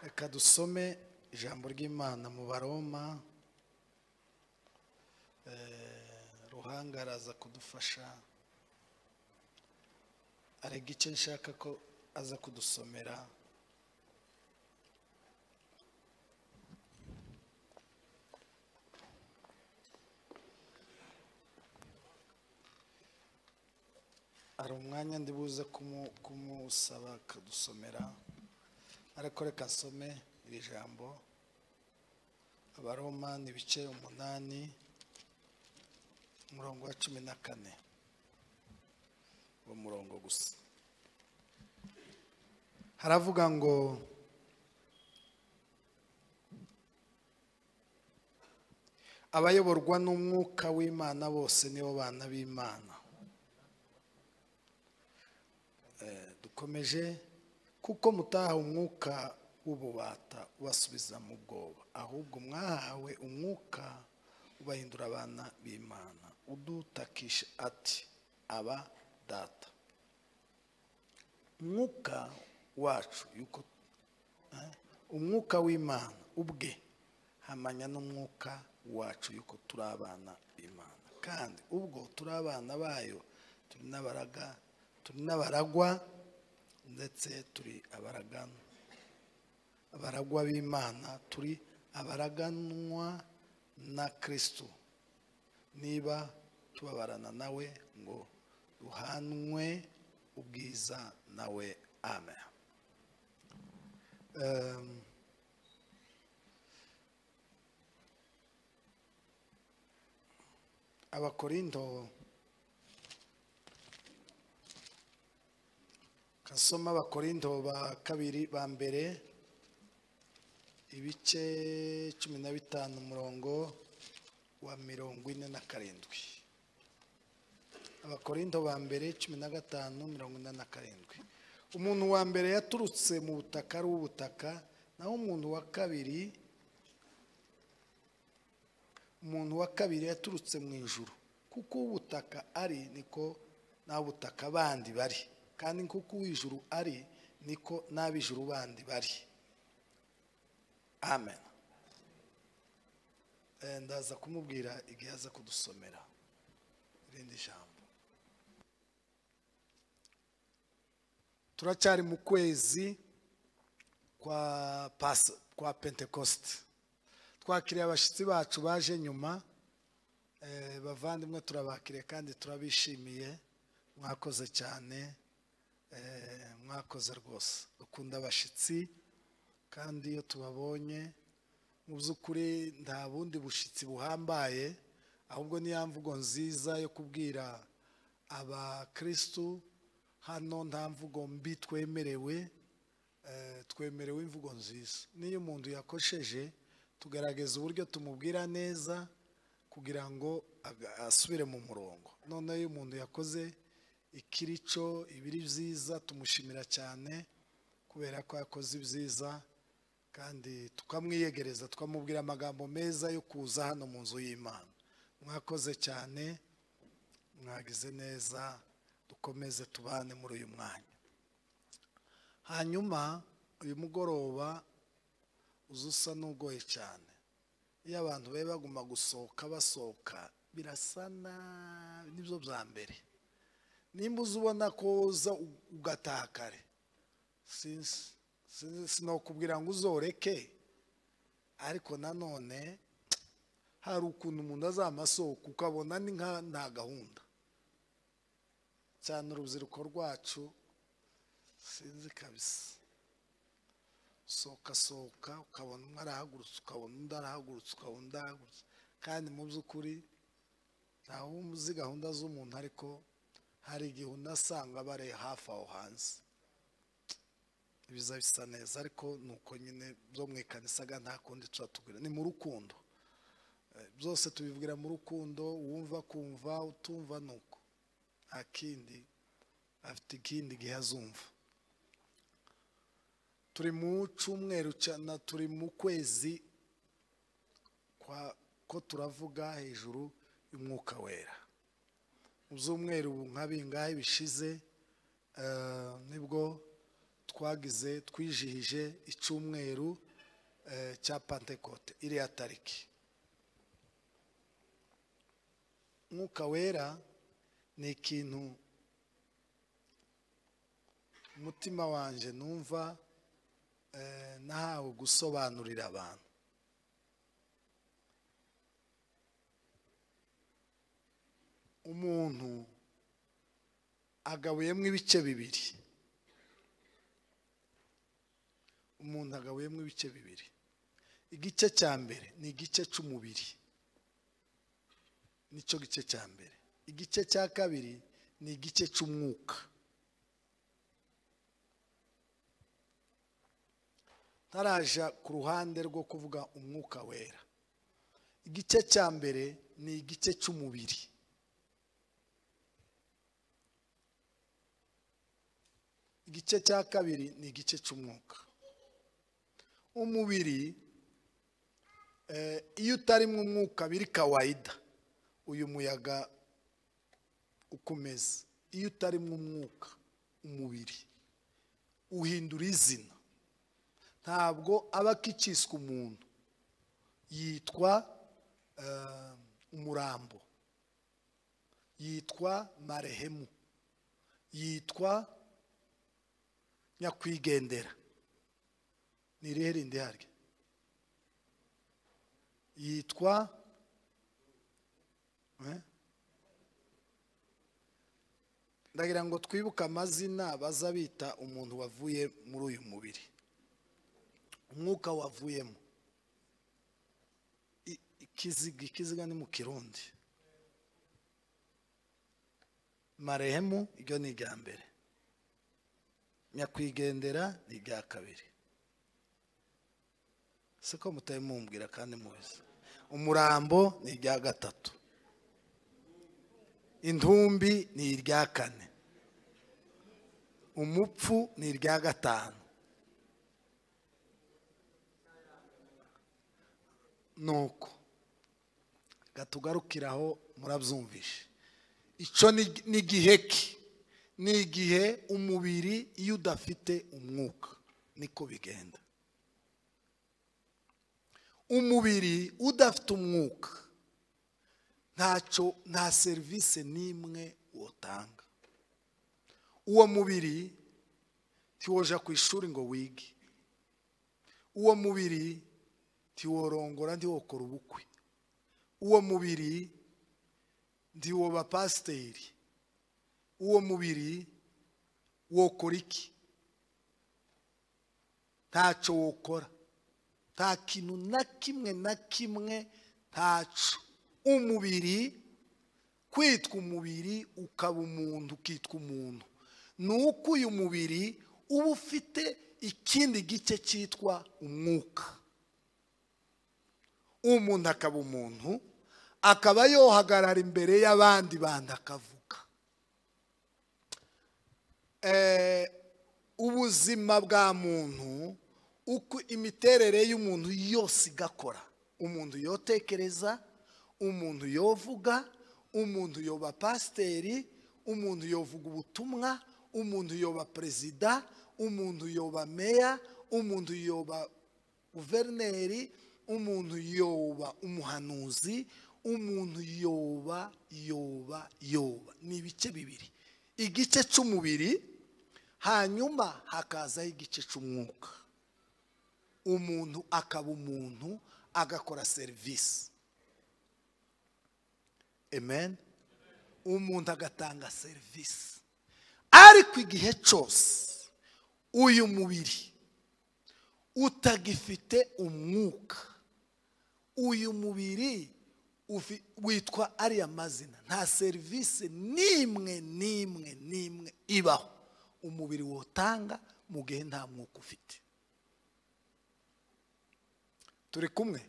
Reka dusome ijambo ry'Imana mu Baroma. Ruhanga araza kudufasha, arega icyo nshaka ko aza kudusomera. Hari umwanya ndibuze kumusaba akadusomera, ariko reka nsome iri jambo. Abaroma ni ibice 8 umurongo wa 14, uwo murongo gusa. Haravuga ngo abayoborwa n'umwuka w'Imana bose nibo bana b'Imana. Dukomeje, kuko mutahawe umwuka w'ububata ubasubiza mu bwoba, ahubwo mwahawe umwuka ubahindura abana b'Imana, udutakisha ati aba data. Umwuka wacu yuko umwuka w'Imana ubwe hamanya n'umwuka wacu yuko turi abana b'Imana, kandi ubwo turi abana bayo turi n'abaraga, turi n'abaragwa, ndetse turi abaragwa b'Imana, turi abaraganwa na Kristo, niba tubabarana nawe ngo duhanwe ubwiza nawe. Amen. Abakorinto, kasoma Abakorinto ba kabiri ba mbere ibice 15 umurongo wa 47. Abakorinto ba mbere 15 47. Umuntu wa mbere yaturutse mu butaka ari ubutaka, naho umuntu wa kabiri yaturutse mu ijuru. Kuko ubutaka ari niko n'abutaka bandi bari, kandi kuko uw'ijuru ari niko n'ab'ijuru bandi bari. Amen. Ndaza kumubwira igihe aza kudusomera irindi jambo. Turacyari mu kwezi kwa Pentecost. Twakiriye abashitsi bacu baje nyuma, bavandimwe turabakiriye kandi turabishimiye, mwakoze cyane, mwakoze rwose. Dukunda abashitsi kandi iyo tubabonye mu by'ukuri nta bundi bushitsi buhambaye, ahubwo ni ya mvugo nziza yo kubwira abakristu. Hano nta mvugo mbi twemerewe, twemerewe imvugo nziza. Niyo umuntu yakosheje tugaragaza uburyo tumubwira neza kugira ngo asubire mu murongo. Noneho iyo umuntu yakoze ikirico ibiri byiza tumushimira cyane kubera ko yakoze ibyiza, kandi tukamwiyegereza tukamubwira amagambo meza yo kuza hano mu nzu y'Imana. Mwakoze cyane, mwagize neza, dukomeze tubane muri uyu mwanya. Hanyuma uyu mugoroba uzusa n'ugoye cyane. Iyo abantu babe baguma gusohoka basohoka birasa nibyo bya mbere. Nimba uzubona ko uza ugataha kare, sinokubwira ngo uzoreke, ariko nanone hari ukuntu umuntu azamasohoka ukabona ni nka nta gahunda. Cyane urubyiruko rwacu sinzi kabisa, sohoka sohoka ukabona umwe arahagurutse, ukabona undi arahagurutse, ukabona undi arahagurutse, kandi mu by'ukuri ntawe uzi gahunda z'umuntu, ariko hari igihe unasanga bari hafi aho hanze ibiza bisa neza, ariko nuko nyine byo mu ikanisaga nta kundi turatubwira, ni mu rukundo byose tubivugira mu rukundo, wumva kumva utumva nuko akindi afite ikindi gihe azumva. Turi mu cyumweru cyana, turi mu kwezi kwa ko turavuga hejuru y'umwuka wera. Mu byumweru nka bingahe bishize nibwo Twagize twijihije icyumweru cya Pentekote iriya tariki. Mwuka Wera ni ikintu umutima wanje numva nahawe gusobanurira abantu. Umuntu agabuyemo ibice bibiri. Umuntu agabuyemo ibice bibiri. Igice cya mbere ni igice cy'umubiri, nicyo gice cya mbere. Igice cya kabiri ni igice cy'umwuka. Ntaraja ku ruhande rwo kuvuga Umwuka Wera. Igice cya mbere ni igice cy'umubiri. Igice cya kabiri ni igice cy'umwuka. Umubiri iyo utarimo umwuka biri kawaida, uyu muyaga ukomeza. Iyo utarimo umwuka, umubiri uhindura izina. Ntabwo aba akikiswe umuntu, yitwa umurambo, yitwa marehemu, yitwa nyakwigendera. Ni irihe rindi harya? Yitwa ndagira ngo twibuke amazina baza bita umuntu wavuye muri uyu mubiri, umwuka wavuyemo. Ikiziga, ikiziga ni mu Kirundi. Marehemu iryo ni irya mbere, nyakwigendera ni irya kabiri. Siko mutaye mumbwira kandi mubizi. Umurambo ni irya gatatu, intumbi ni irya kane, umupfu ni irya gatanu. Nuko gatugarukiraho murabyumvishe. Icyo ni igiheki, ni igihe umubiri iyo udafite umwuka niko bigenda. Umubiri udafite umwuka ntacyo, nta serivisi n'imwe wotanga. Uwo mubiri ntiwoja ku ishuri ngo wige. Uwo mubiri ntiworongora, ntiwokora ubukwe. Uwo mubiri ntiwoba pasiteri. Uwo mubiri wokora iki? Ntacyo wokora, nta kintu na kimwe na kimwe, ntacyo. Umubiri, kwitwa umubiri ukaba umuntu, ukitwa umuntu, ni uko uyu mubiri uba ufite ikindi gice cyitwa umwuka. Umuntu akaba umuntu, akaba yohagarara imbere y'abandi bantu akavuga. Ubuzima bwa muntu, uko imiterere y'umuntu yose igakora. Umuntu yotekereza, umuntu yovuga, umuntu yoba pasiteri, umuntu yovuga ubutumwa, umuntu yoba perezida, umuntu yoba meya, umuntu yoba guverineri, umuntu yoba umuhanuzi, umuntu yoba yoba yoba. Ni ibice bibiri, igice cy'umubiri, hanyuma hakazaho igice cy'umwuka. Umuntu akaba umuntu, agakora serivisi. Amen. Umuntu agatanga serivisi. Ariko igihe cyose uyu mubiri utagifite umwuka, uyu mubiri witwa ariya mazina, nta serivisi n'imwe n'imwe n'imwe ibaho umubiri wotanga mu gihe nta mwuka ufite. Turi kumwe?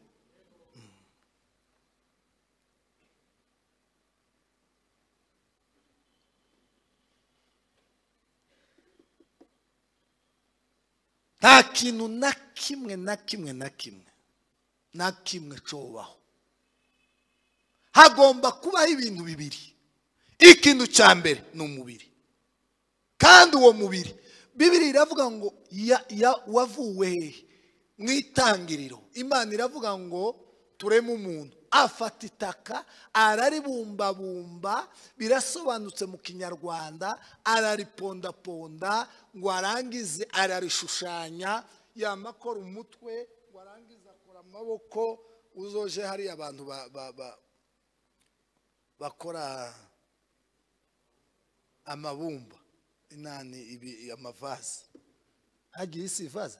Nta kintu na kimwe na kimwe na kimwe na kimwe cobaho. Hagomba kubaho ibintu bibiri. Ikintu cya mbere ni umubiri, kandi uwo mubiri Bibiri iravuga ngo wavuwe hehe? Mu itangiriro Imana iravuga ngo tureme umuntu, afata itaka araribumbabumba, birasobanutse mu Kinyarwanda, araripondaponda ngo arangize ararishushanya, yamakora umutwe ngo arangize akora amaboko. Uzoje hari abantu bakora amabumba inani ibi amavaze, hagiye isi vaze,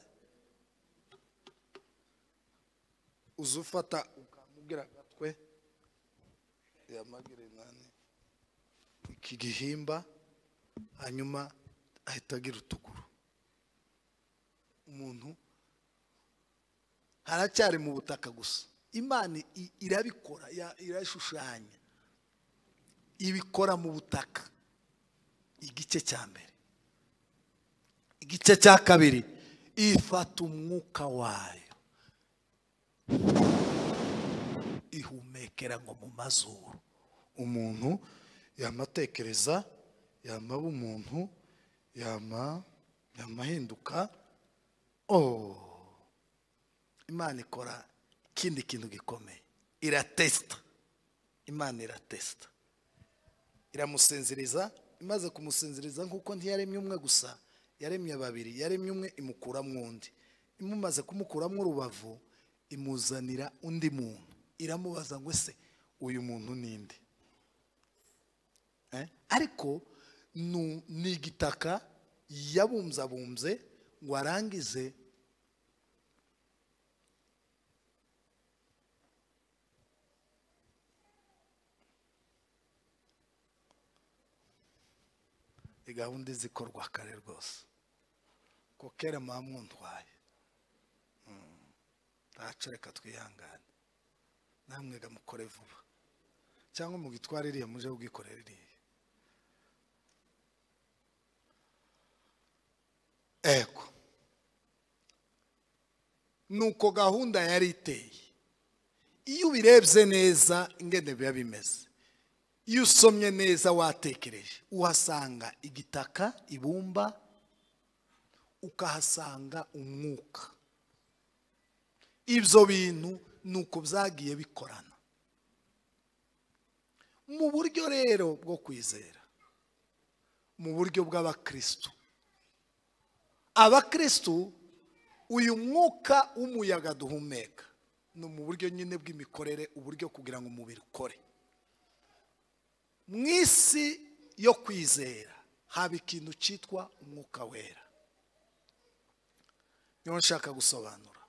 uzufata ukamubwira agatwe yamagira inani iki gihimba, hanyuma ahita agira utuguru. Umuntu haracyari mu butaka gusa. Imana irabikora, irashushanya, ibikora mu butaka. Igice cya mbere. Igice cya kabiri, ifata umwuka wayo ihumekera ngo mu mazuru. Umuntu yamatekereza, yamaba umuntu, yamahinduka. Oh, Imana ikora ikindi kintu gikomeye, iratesta. Imana iratesta, iramusinziriza. Imaze kumusinziriza, nkuko ntiyaremye umwe gusa, yaremye babiri. Yaremye umwe imukuramo undi, imumaze kumukuramo urubavu imuzanira undi muntu. Iramubaza ngo ese uyu muntu ninde? Ariko ni igitaka yabumzabumbye ngo arangize gahunda zikorwa kare rwose, ko kera muntwaye ntaco, reka twihangane namwe ga mukore vuba, cyangwa mugitware iriya muje kugikorera iriya. Ego nuko gahunda yari iteye. Iyo ubirebye neza ingene biba bimeze, iyo usomye neza watekereje, uhasanga igitaka, ibumba, ukahasanga umwuka. Ibyo bintu nuko byagiye bikorana. Mu buryo rero bwo kwizera, mu buryo bw'abakristo, abakristo uyu mwuka w'umuyaga duhumeka ni mu buryo nyine bw'imikorere, uburyo kugira ngo umubiri ukore. Mu isi yo kwizera haba ikintu cyitwa umwuka wera. Niyo nshaka gusobanura.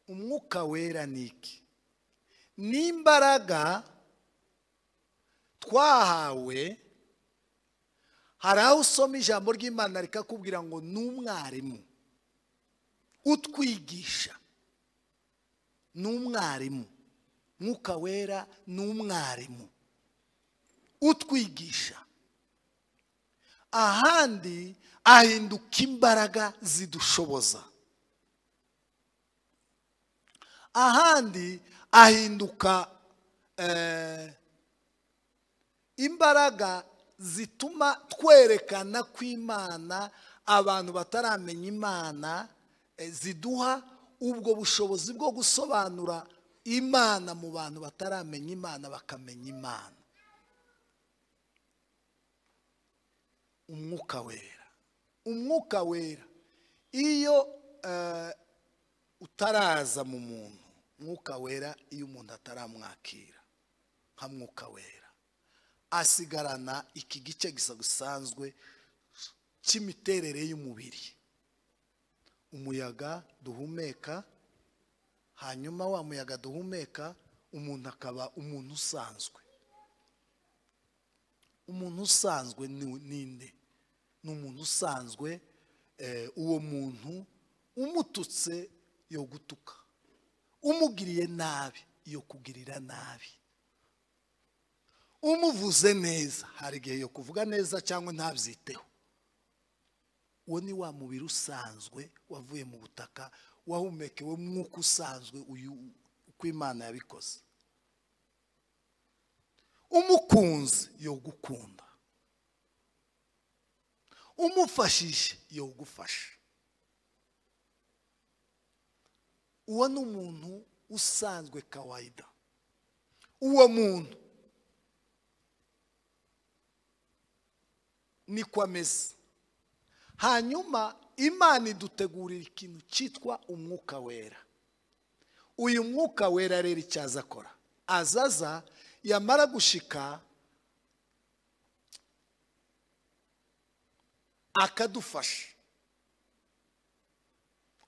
Umwuka wera ni iki? Ni imbaraga twahawe. Hari aho usoma ijambo ry'Imana rikakubwira ngo ni umwarimu utwigisha, ni umwarimu. Mwuka wera ni umwarimu utwigisha. Ahandi ahinduka imbaraga zidushoboza, ahandi ahinduka imbaraga zituma twerekana ko Imana, abantu bataramenya Imana, ziduha ubwo bushobozi bwo gusobanura Imana mu bantu bataramenya Imana bakamenya Imana. Umwuka wera, umwuka wera iyo utaraza mu muntu, umwuka wera iyo umuntu ataramwakira nka mwuka wera, asigarana iki gice gisa gisanzwe cy'imiterere y'umubiri, umuyaga duhumeka. Hanyuma wa muyaga duhumeka, umuntu akaba umuntu usanzwe. Umuntu usanzwe ninde? Ni umuntu usanzwe. Uwo muntu umututse yo gutuka, umugiriye nabi yo kugirira nabi, umuvuze neza hari igihe yo kuvuga neza cyangwa ntabyiteho. Uwo ni wa mubiri usanzwe wavuye mu butaka, wahumekewe mwuka usanzwe uyu uko Imana yabikoze. Umukunzi yo gukunda, Umufashije yogufasha. Uwo ni umuntu usanzwe kawaida. Uwo muntu niko ameze. Hanyuma Imana idutegurira ikintu cyitwa umwuka wera. Uyu mwuka wera rero icyaza akora, azaza yamara gushika akadufasha,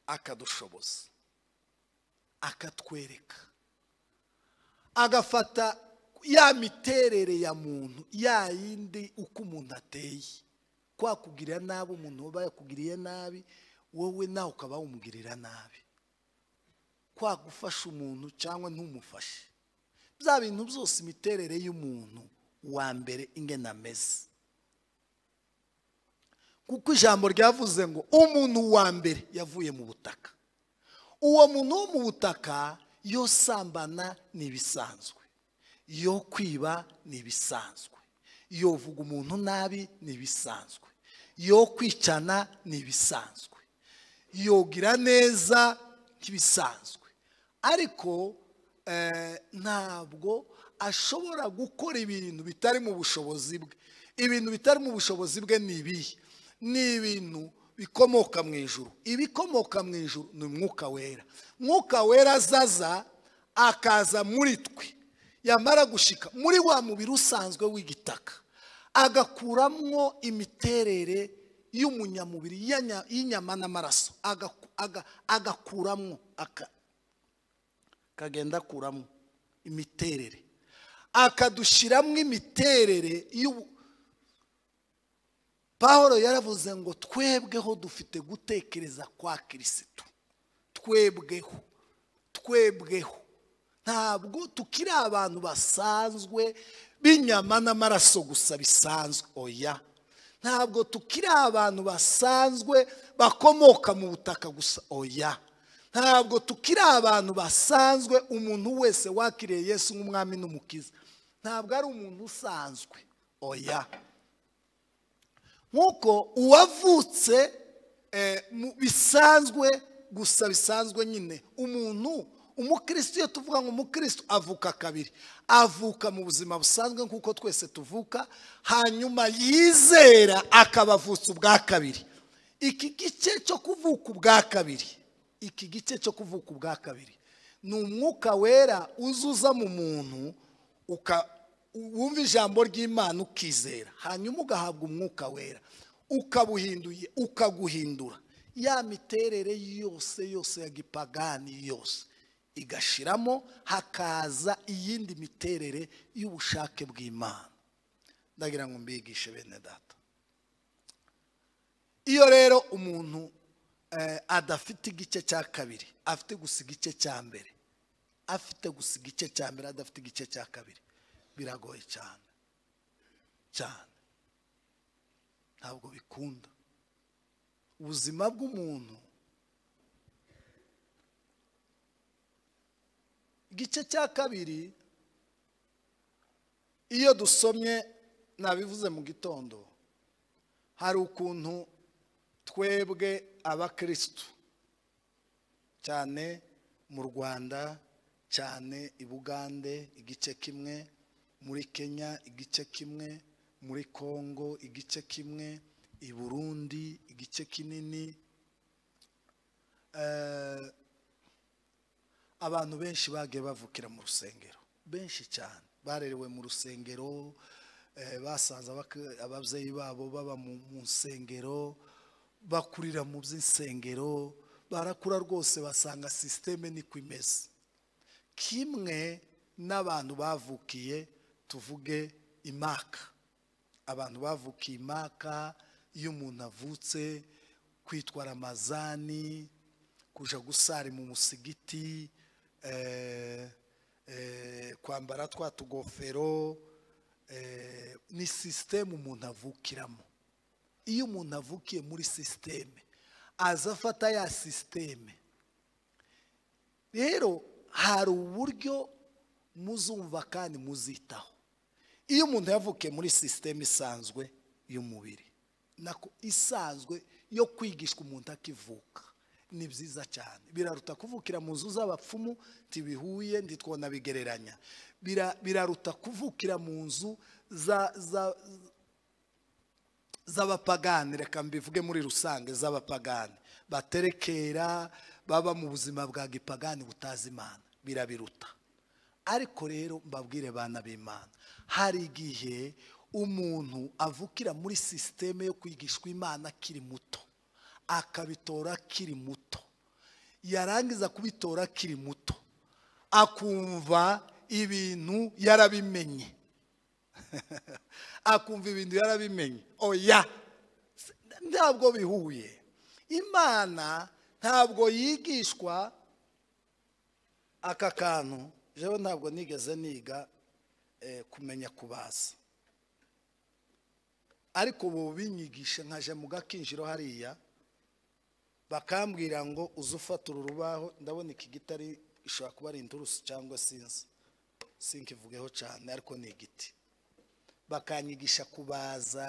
akadushoboza, akatwereka, agafata ya miterere ya muntu, ya yindi uko umuntu ateye. Kwa kugirira nabi umuntu uba yakugiriye nabi, wowe nawe ukaba wumugirira nabi. Kwa gufasha umuntu cyangwa ntumufashe, bya bintu byose imiterere y'umuntu wa mbere ingena ameze. Kuko ijambo ryavuze ngo umuntu wa mbere yavuye mu butaka. Uwo muntu wo mu butaka yo sambana nibisanzwe, yo kwiba nibisanzwe, yo vuga umuntu nabi nibisanzwe, yo kwicana nibisanzwe, yogira neza ntibisanzwe. Ariko ntabwo ashobora gukora ibintu bitari mu bushobozi bwe. Ibintu bitari mu bushobozi bwe ni ibihe? Ni ibintu bikomoka mu ijuru. Ibikomoka mu ijuru ni umwuka wera. Mwuka wera azaza akaza muri twe, yamara gushika muri wa mubiri usanzwe w'igitaka, agakuramwo imiterere y'umunyamubiri y'inyama n'amaraso, agakuramwo akagenda akuramwo imiterere, akadushiramwo imiterere y'ubu. Pawulo yaravuze ngo twebweho dufite gutekereza kwa Kristo. Twebweho, twebweho ntabwo tukiri abantu basanzwe b'inyama n'amaraso gusa bisanzwe, oya. Ntabwo tukiri abantu basanzwe bakomoka mu butaka gusa, oya. Ntabwo tukiri abantu basanzwe. Umuntu wese wakiriye Yesu nk'umwami n'umukiza ntabwo ari umuntu usanzwe, oya. Nkuko uwavutse bisanzwe gusa bisanzwe nyine, umuntu umukristo, iyo tuvuga ngo umukristo avuka kabiri, avuka mu buzima busanzwe nkuko twese tuvuka, hanyuma yizera akaba avutse ubwa kabiri. Iki gice cyo kuvuka ubwa kabiri, iki gice cyo kuvuka ubwa kabiri ni umwuka wera uzuza mu muntu, wumva ijambo ry'Imana ukizera, hanyuma ugahabwa umwuka wera, ukabuhinduye, ukaguhindura ya miterere yose yose ya gipagani yose igashiramo, hakaza iyindi miterere y'ubushake bw'Imana. Ndagira ngo mbigishe bene data. Iyo rero umuntu adafite igice cya kabiri, afite gusa igice cya mbere, afite gusa igice cya mbere adafite igice cya kabiri, biragoye cyane cyane, ntabwo bikunda. Ubuzima bw'umuntu, igice cya kabiri, iyo dusomye, nabivuze mu gitondo, hari ukuntu twebwe abakristo cyane mu Rwanda, cyane i Bugande igice kimwe, muri Kenya igice kimwe, muri Kongo igice kimwe, i Burundi igice kinini, abantu benshi bagiye bavukira mu rusengero, benshi cyane barerewe mu rusengero, basanze ababyeyi babo baba mu nsengero, bakurira mu by'insengero, barakura rwose basanga systeme niko imeze. Kimwe n'abantu bavukiye tuvuge imaka, abantu bavukiye imaka, iyo umuntu avutse kwitwa Ramazani, kuja gusari mu musigiti, kwambara twa tugofero, ni systeme umuntu avukiramo. Iyo umuntu avukiye muri systeme azafata ya systeme. Rero hari uburyo muzumva kandi muzitaho. Iyo umuntu yavukiye muri systeme isanzwe y'umubiri nako isanzwe yo kwigishwa umuntu akivuka ni byiza cyane. Biraruta kuvukira mu nzu z'abapfumu, ntibihuye, ntitwona bigereranya. Biraruta kuvukira mu nzu z'abapagani, reka mbivuge muri rusange, z'abapagani baterekera, baba mu buzima bwa gipagani butazi Imana, birabiruta. Ariko rero mbabwire bana b'Imana, hari igihe umuntu avukira muri systeme yo kwigishwa Imana akiri muto, akabitora akiri muto, yarangiza kubitora akiri muto akumva ibintu yarabimenye. Akumva ibintu yarabimenye. Oya, ntabwo bihuye. Imana ntabwo yigishwa aka kantu. Jewe ntabwo nigeze niga kumenya kubaza, ariko bo binyigisha nkaje mu gakinjiro hariya bakambwira ngo uzufatura urubaho. Ndabona iki gitari ishobora kuba ari inturusu cyangwa sinzi, sinkivugeho cyane, ariko ni igiti. Bakanyigisha kubaza,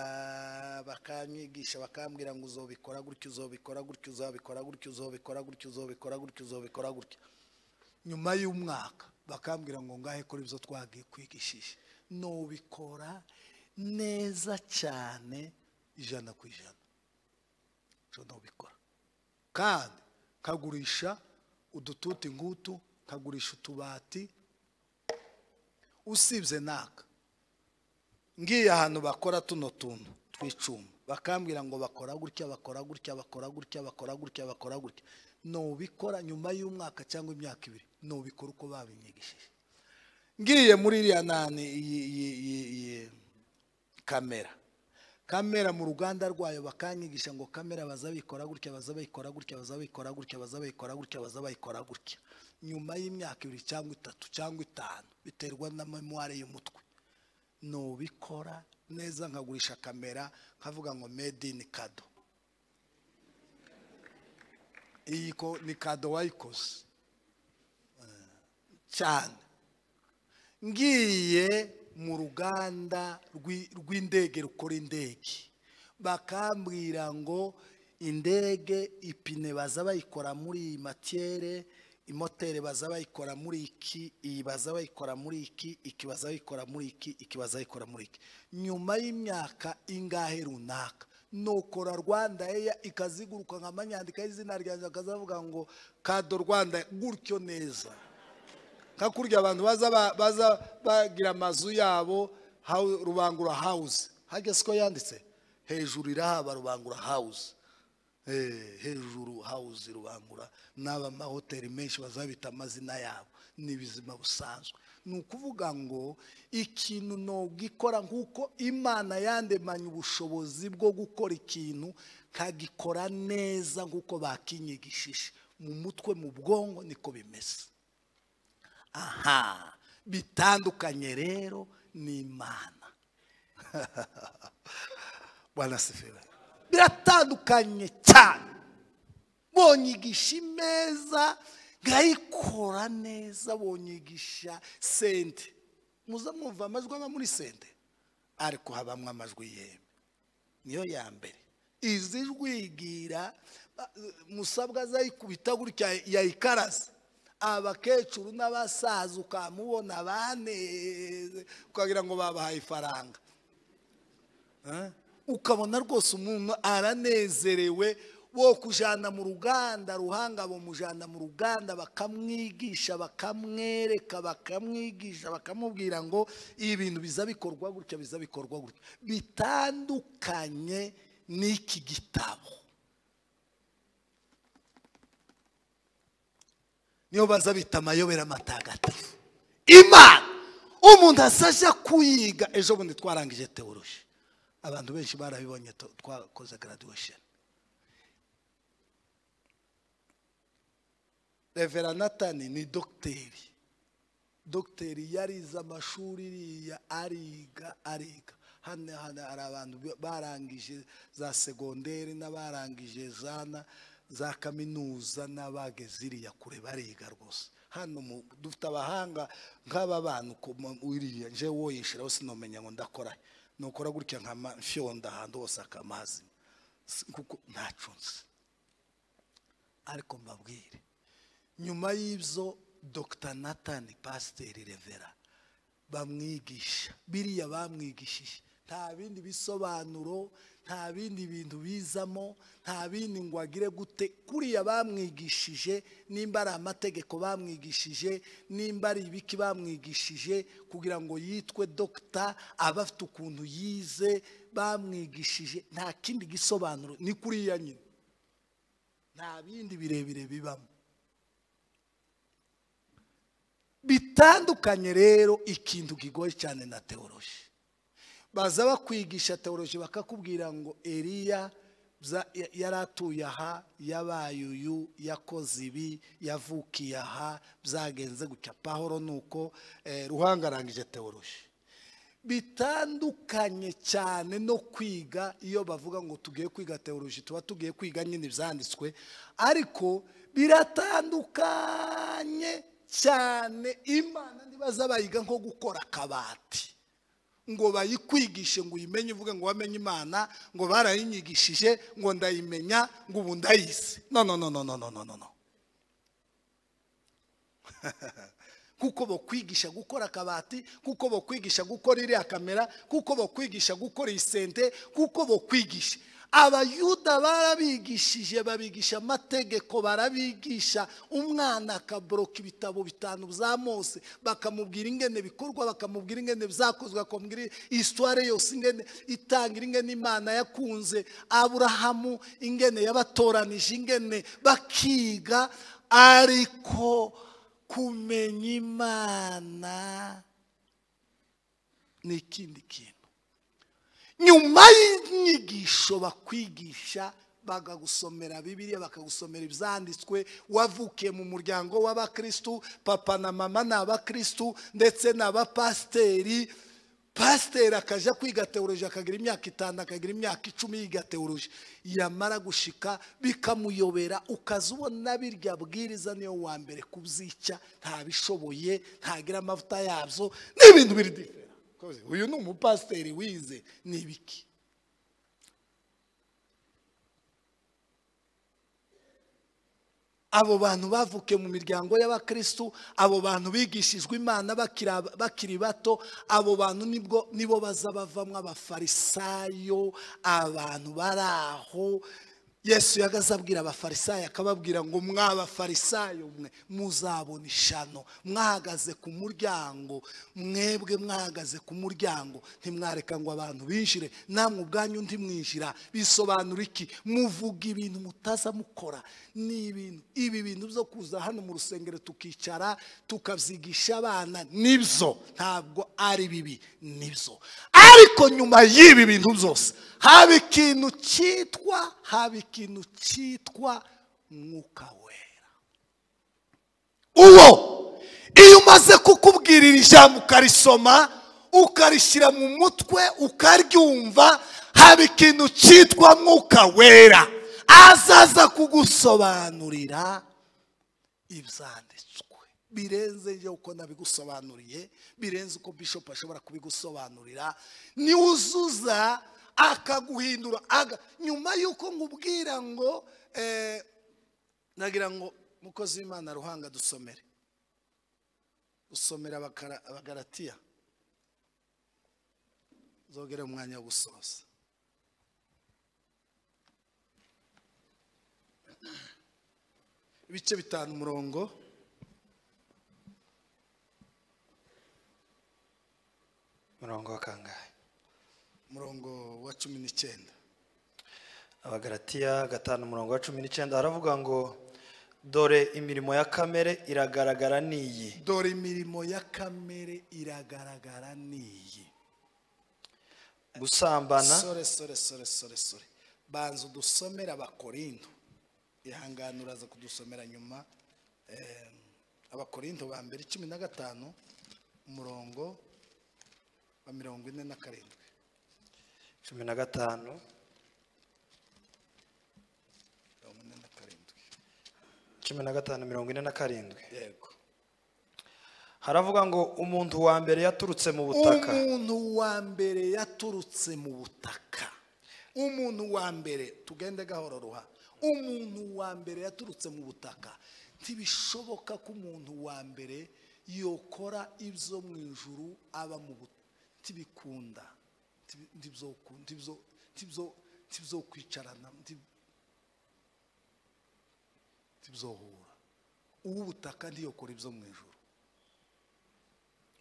bakanyigisha bakambwira ngo uzobikora gutya, uzobikora gutya, uzobikora gutya, uzobikora gutya, uzobikora gutya, uzobikora gutya. Nyuma y'umwaka bakambwira ngo ngahe kora ibyo twagiye kwigishije, nobikora neza cyane 100%. Cyo nobikora kandi kagurisha udututi ngutu, kagurisha utubati. Usibye naka ngiye ahantu bakora tuno tuntu twicuma, bakambwira ngo bakora gutya, bakora gutya, bakora gutya, bakora gutya, bakora gutya. Nobikora nyuma y'umwaka cyangwa imyaka ibiri, nobikora uko babinyigishije. Ngiye muri iriya nani iyi kamera mu ruganda rwayo, bakanyigisha ngo kamera bazabikora gutya, bazabikora gutya, bazabikora gutya, bazabikora gutya, bazabikora gutya. Nyuma y'imyaka ibiri cyangwa itatu cyangwa itanu, biterwa na memoire y'umutwe, nobikora neza nkagurisha kamera, nkavuga ngo made in Kado. Iyi ko ni Kado wayikoze cyane. Ngiye mu ruganda rw'indege rukora indege, bakambwira ngo indege ipine baza bayikora muri iyi matiere, imotere baza bayikora muri iki, iyi baza bayikora muri iki, iki baza bayikora muri iki, iki baza bayikora muri iki. Nyuma y'imyaka ingahe runaka nokora Rwanda Air ikaziguruka nka manyandika izina ryanjye, akazavuga ngo Kado Rwanda gutyo neza. Kakurya abantu baza bagira amazu yabo Rubangura House, hajya siko yanditse hejuru irahaba Rubangura House, hejuru house Rubangura, n'aba mahoteli menshi bazabita amazina yabo. Ni bizima busanzwe. Ni ukuvuga ngo ikintu nogikora nkuko Imana yandemanye ubushobozi bwo gukora ikintu kagikora neza nkuko bakinyigishije mu mutwe, mu bwongo, niko bimeze. Aha bitandukanye rero ni Imana. Bwana asifiwe. Biratandukanye cyane. Bonyigisha imeza ngayikora neza, bonyigisha sente, muza mwumva amajwi aba muri sente, ariko habamwe amajwi yeme niyo ya mbere izijwigira. Musabwa azayikubita gutya yayikaraza, abakecuru n'abasaza ukamubona bane ukagira ngo babahaye ifaranga, ukabona rwose umuntu aranezerewe. Wo kujana mu ruganda ruhanga, bomujana mu ruganda bakamwigisha, bakamwereka, bakamwigisha, bakamubwira ngo ibintu biza bikorwa gutya, biza bikorwa gutya. Bitandukanye n'iki gitabo. Niyo baza bita amayobera matagatifu. Imana umuntu asaja kuyiga. Ejo bundi twarangije theology, abantu benshi barabibonye, twakoze graduation. Reverend Nathan ni docteur. Docteur yarize amashuri iriya, ariga. Hano hari abantu barangije za segonderi n'abarangije za kaminuza n'abageze iriya kure, bariga rwose. Hano dufite abahanga nk'aba bantu iriya nje woyishiraho sinomenya ngo ndakora, nukora gutya nka mfyonda ahantu hose akamazima. Kuko ntaco nzi. Ariko mbabwire, nyuma y'ibyo Dr Nathan Pasiteri Revera bamwigisha biriya bamwigishije, nta bindi bisobanuro, nta bindi bintu bizamo, nta bindi ngo agire gute. Kuriya bamwigishije, nimba ari amategeko bamwigishije, nimba ari ibiki bamwigishije kugira ngo yitwe dogita, aba afite ukuntu yize bamwigishije, nta kindi gisobanuro, ni kuriya nyine, nta bindi birebire bibamo bitandukanye. Rero ikintu kigoye cyane na teoloji, baza bakwigisha teoloji bakakubwira ngo Eliya yaratuye aha, yabaye uyu, yakoze ibi, yavukiye aha, byagenze gutya. Pahoro nuko Ruhanga arangije teoloji. Bitandukanye cyane no kwiga. Iyo bavuga ngo tugiye kwiga teoloji, tuba tugiye kwiga nyine ibyanditswe, ariko biratandukanye cyane. Imana ntibaza bayiga nko gukora akabati ngo bayikwigishe ngo uyimenye, uvuge ngo wamenye Imana, ngo barayinyigishije, ngo ndayimenya, ngo ubu ndayizi. No no no no no no no no. Kuko bakwigisha gukora akabati, kuko bakwigisha gukora iriya kamera, kuko bakwigisha gukora isente, kuko bakwigisha. Abayuda barabigishije, babigisha amategeko, barabigisha. Umwana akaboroka ibitabo 5 bya Mose, bakamubwira ingene bikorwa, bakamubwira ingene byakozwe, bakamubwira histoire yose, ingene itangira, ingene Imana yakunze Aburahamu, ingene yabatoranije, ingene bakiga. Ariko kumenya Imana ni ikindi kintu. Nyuma y'inyigisho bakwigisha, bagagusomera Bibiliya, bakagusomera ibyanditswe, wavukiye mu muryango w'abakristu, papa na mama ni abakristu ndetse n'abapasiteri. Pasiteri akaja kwiga teoloji, akagira imyaka 5, akagira imyaka 10 yiga teoloji, yamara gushika bikamuyobera, ukaza ubona birya bwiriza niyo wa mbere kubyica, ntabishoboye, ntagira amavuta yabyo, n'ibintu biri different. Uyu ni umupasiteri wize ni ibiki? Abo bantu bavukiye mu miryango y'abakristu, abo bantu bigishijwe Imana bakiri bato, abo bantu nibo baza bavamwo abafarisayo, abantu baraho. Yesu yagaze abwira abafarisayo, akababwira ngo mw'abafarisayo mwe muzabona ishano, mwahagaze ku muryango, mwebwe mwahagaze ku muryango, ntimwareka ngo abantu binjire, namwe ubwanyu ntimwinjira. Bisobanura iki? Muvuga ibintu mutaza mukora. Ni ibintu, ibi bintu byo kuza hano mu rusengero tukicara tukabyigisha abana, nibyo, ntabwo ari bibi, nibyo. Ariko nyuma y'ibi bintu byose haba ikintu cyitwa Mwuka Wera. Uwo iyo umaze kukubwirira ijambo ukarisoma, ukarishyira mu mutwe, ukaryumva, haba ikintu cyitwa Mwuka Wera azaza kugusobanurira ibyanditswe birenze uko nabigusobanuriye, birenze uko bishop ashobora kubigusobanurira. Niwuzuza akaguhindura. Nyuma yuko ngubwira ngo nagira ngo mukozi w'Imana Ruhanga dusomere, usomera Abagalatiya, zogere umwanya wo gusoza. Ibice 5 umurongo wa kangahe? Murongo wa 19. Abagalatiya 5 umurongo wa 19 haravuga ngo dore imirimo ya kamere iragaragara niyi. Dore imirimo ya kamere iragaragara niyi. Gusambana. Sore. Banza udusomera Abakorinto. Ihangane uraza kudusomera nyuma. Abakorinto ba mbere 15 umurongo wa 47. 15 15 47. Yego. Haravuga ngo umuntu wa mbere yaturutse mu butaka. Umuntu wa mbere yaturutse mu butaka. Umuntu wa mbere, tugende gahoro ruha, umuntu wa mbere yaturutse mu butaka. Ntibishoboka ko umuntu wa mbere yokora ibyo mu ijuru aba mu ntibikunda, ntibyo kwicarana, ntibyohura. Uw'ubutaka ntiyokora ibyo mu ijuru.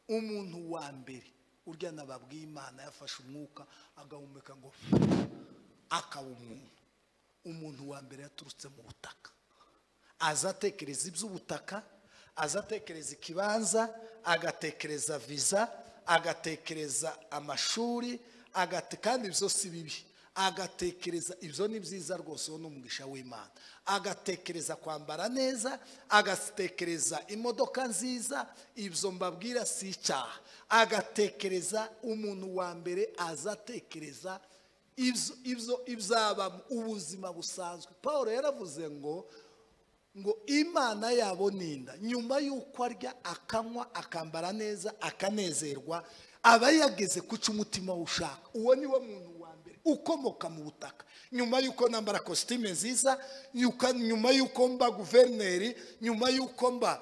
Umuntu wa mbere urya nababwiye Imana yafashe umwuka agahumeka ngo akaba umuntu. Umuntu wa mbere yaturutse mu butaka, azatekereza iby'ubutaka, azatekereza ikibanza, agatekereza visa, agatekereza amashuri, kandi ibyo si bibi, agatekereza ibyo ni byiza rwose, uwo ni umugisha w'Imana, agatekereza kwambara neza, agatekereza imodoka nziza, ibyo mbabwira si icyaha. Agatekereza, umuntu wa mbere azatekereza ibyo ibyaba ubuzima busanzwe. Paul yaravuze ngo Imana yabo ninda, nyuma y'uko arya akanywa akambara neza akanezerwa, aba yageze kuca umutima ushaka. Uwo ni we muntu wa mbere ukomoka mu butaka. Nyuma y'uko nambara kositime nziza, nyuma y'uko mba guverineri, nyuma y'uko mba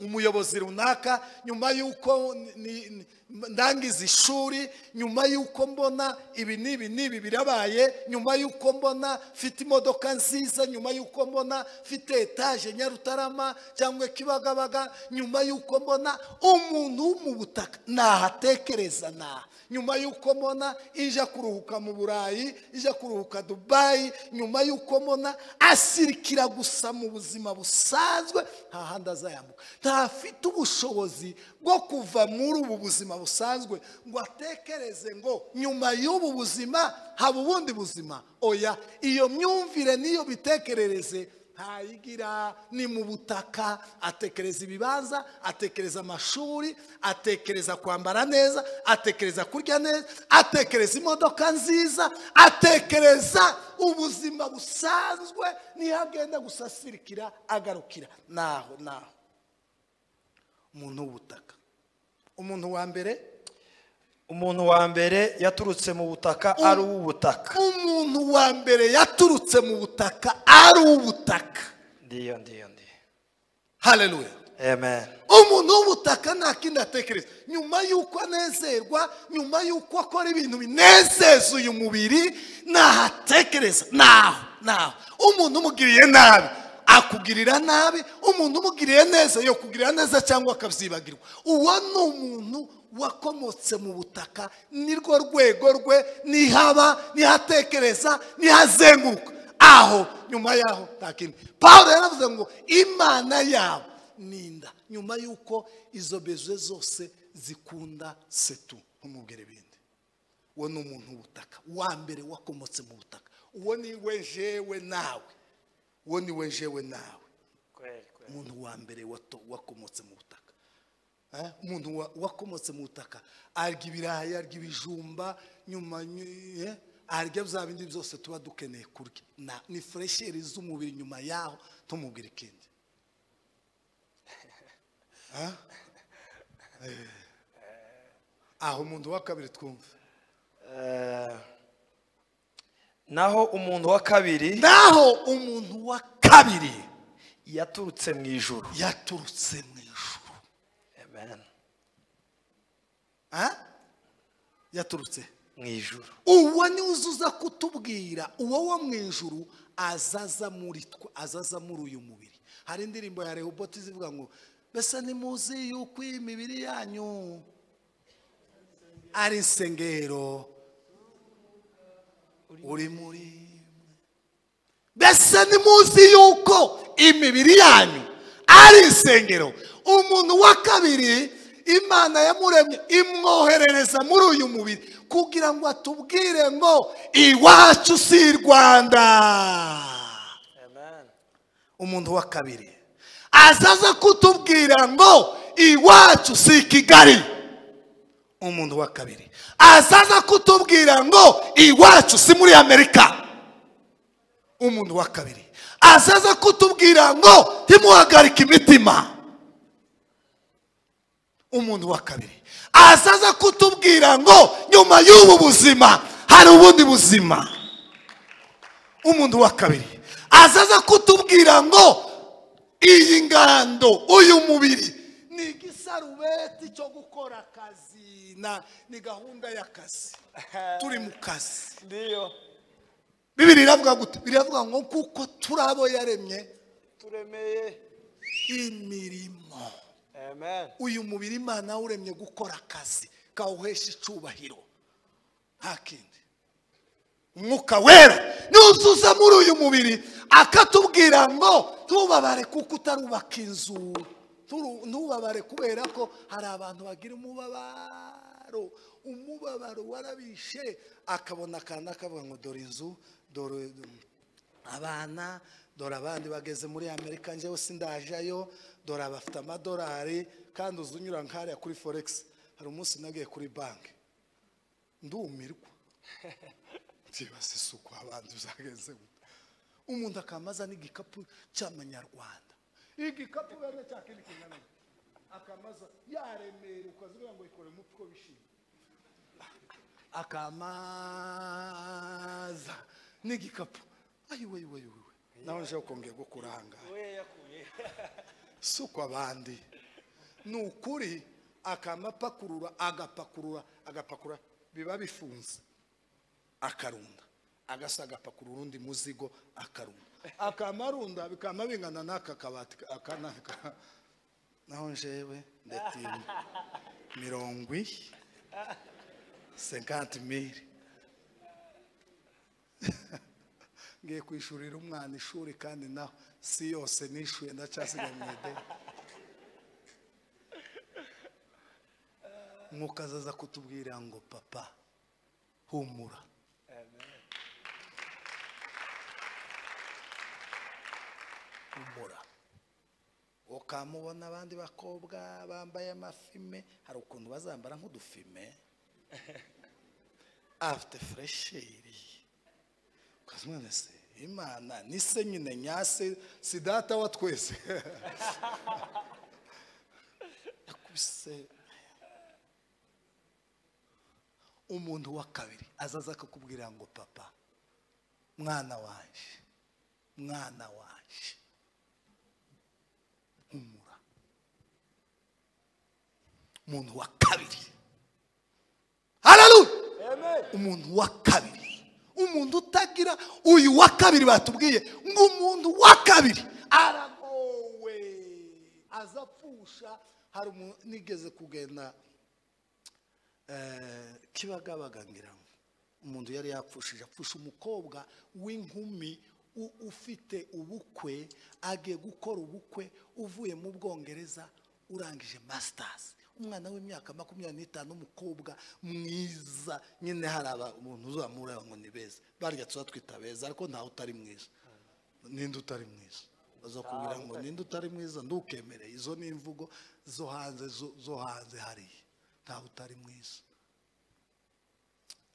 umuyobozi runaka, nyuma y'uko ndangiza ishuri, nyuma y'uko mbona ibi n'ibi n'ibi birabaye, nyuma y'uko mbona mfite imodoka nziza, nyuma y'uko mbona mfite etaje Nyarutarama cyangwa Kibagabaga, nyuma y'uko mbona umuntu wo mu butaka nahatekereza naha, nyuma y'uko mbona ija kuruhuka mu Burayi, ija kuruhuka Dubai, nyuma y'uko mbona asirikira gusa mu buzima busanzwe, nta handi azayambuka. Ntafite ubushobozi bwo kuva muri ubu buzima busanzwe ngo atekereze ngo nyuma y'ubu buzima haba ubundi buzima. Oya, iyo myumvire niyo bitekerereze ntayigira. Ni mu butaka, atekereza ibibanza, atekereza amashuri, atekereza kwambara neza, atekereza kurya neza, atekereza imodoka nziza, atekereza ubuzima busanzwe, niho agenda gusasirikira agarukira naho naho. Umuntu w'ubutaka, umuntu wa mbere, umuntu wa mbere yaturutse mu butaka ari uw'ubutaka. Umuntu wa mbere yaturutse mu butaka ari uw'ubutaka. Ndiyo, ndiyo, ndiyo. Haleluya. Amen. Umuntu w'ubutaka nta kindi atekereza. Nyuma y'uko anezerwa, nyuma y'uko akora ibintu binezeza uyu mubiri, nahatekereza naho naho. Umuntu umugiriye nabi akugirira nabi, umuntu umugiriye neza yo kugirira neza cyangwa akabyibagirwa. Uwo ni umuntu wakomotse mu butaka, nirwo rwego rwe, nihaba, nihatekereza, nihazenguruka aho. Nyuma yaho nta kindi. Paul yaravuze ngo Imana yabo ninda, nyuma y'uko izo bezwe zose zikunda setu. Ntumubwire ibindi. Uwo ni umuntu w'ubutaka wa mbere wakomotse mu butaka. Uwo ni we jewe nawe, uwo ni we jewe nawe. Umuntu wa mbere wakomotse mu butaka. Umuntu wakomotse mu butaka arya ibirayi, arya ibijumba, nyuma arya bya bindi byose tuba dukeneye kurya. Ni fresheri z'umubiri. Nyuma yaho tumubwira ikindi. Aho umuntu wa kabiri twumva. Naho umuntu wa kabiri, naho umuntu wa kabiri yaturutse mu ijuru, yaturutse mu ijuru. Amen. Yaturutse mu ijuru. Uwo ni uzuza kutubwira uwo wo mu ijuru azaza muri twe, azaza muri uyu mubiri. Hari indirimbo ya Rehoboti zivuga ngo mbese nimuzi yuko imibiri yanyu ari insengero uri muri mwe. Mbese nimuzi yuko imibiri yanyu ari insengero. Umuntu wa kabiri Imana yamuremye imwoherereza muri uyu mubiri kugira ngo atubwire ngo iwacu si Rwanda. Amen. Umuntu wa kabiri azaza kutubwira ngo iwacu si Kigali. Umuntu wa kabiri azaza kutubwira ngo iwacu si muri Amerika. Umuntu wa kabiri azaza kutubwira ngo ntimuhagarike imitima. Umuntu wa kabiri azaza kutubwira ngo nyuma y'ubu buzima Hari ubundi buzima. Umuntu wa kabiri azaza kutubwira ngo iyi ngando, uyu mubiri ni igisarubeti cyo gukora akazi, na ni gahunda y'akazi, turi mu kazi. Ndiyo. Bibiri iravuga gute? Biravuga ngo kuko turabo yaremye turemeye imirimo. Amen. Uyu mubiri Imana uremye gukora akazi kawuhesha icubahiro, nta kindi. Umwuka Wera nuzuza muri uyu mubiri akatubwira ngo ntubabare kuko utarubaka inzu, ntubabare kubera ko hari abantu bagira umubabaro, umubabaro warabishe, akabona akana akavuga ngo dore inzu, dore abana, dore abandi bageze muri Amerika njyewe sindajayo, dore abafite amadolari. Kandi uzunyura nkariya kuri forex. Hari umunsi nagiye kuri banki ndumirwa, ntibaze isuku abandi uzageze gute. Umuntu akamaza n'igikapu cy'amanyarwanda, igikapu bene cya kindi kingana, akamaza yaremera ukazugira ngo ikore umutwe bishimye, akamaza n'igikapu. Ayiwe iwe iwe, nawe nje kongera gukuranga suko abandi. Ni ukuri akamapakurura, agapakurura, agapakura, biba bifunze, akarunda, agasa agapakurura undi muzigo akarunda, akamarunda bikama bingana n'aka kabati akana. Naho njewe ndetinya 50,000 ngiye kwishurira umwana ishuri, kandi naho si yose nishuye, ndacyasigaye mu ideni. Mwuka azaza kutubwira ngo papa humura. Humura. Ukamubona abandi bakobwa bambaye amafime, hari ukuntu bazambara nk'udufime, afite fresheri. Ukazimwana se Imana ni se nyine nyase, si data wa twese. Yakubise. Umuntu wa kabiri azaza akakubwira ngo papa, mwana wanje, mwana wanje, humura. Umuntu wa kabiri. Haleluya. Amen. Umuntu wa kabiri, umuntu utagira uyu wa kabiri batubwiye ngo umuntu wa kabiri aragowe, azapfusha. Hari nigeze kugenda Kibagabaga ngira ngo umuntu yari yapfushije, apfusha umukobwa w'inkumi ufite ubukwe, agiye gukora ubukwe, uvuye mu Bwongereza, urangije masters, umwana w'imyaka 25, umukobwa mwiza nyine. Hari umuntu uzamura ngo ni beza, barya tuba twita beza, ariko ntawe utari mwiza. Ninde utari mwiza? Bazakubwira ngo ninde utari mwiza, ndukemereye. Izo ni imvugo zo hanze, zo hanze hariya. Ntawe utari mwiza.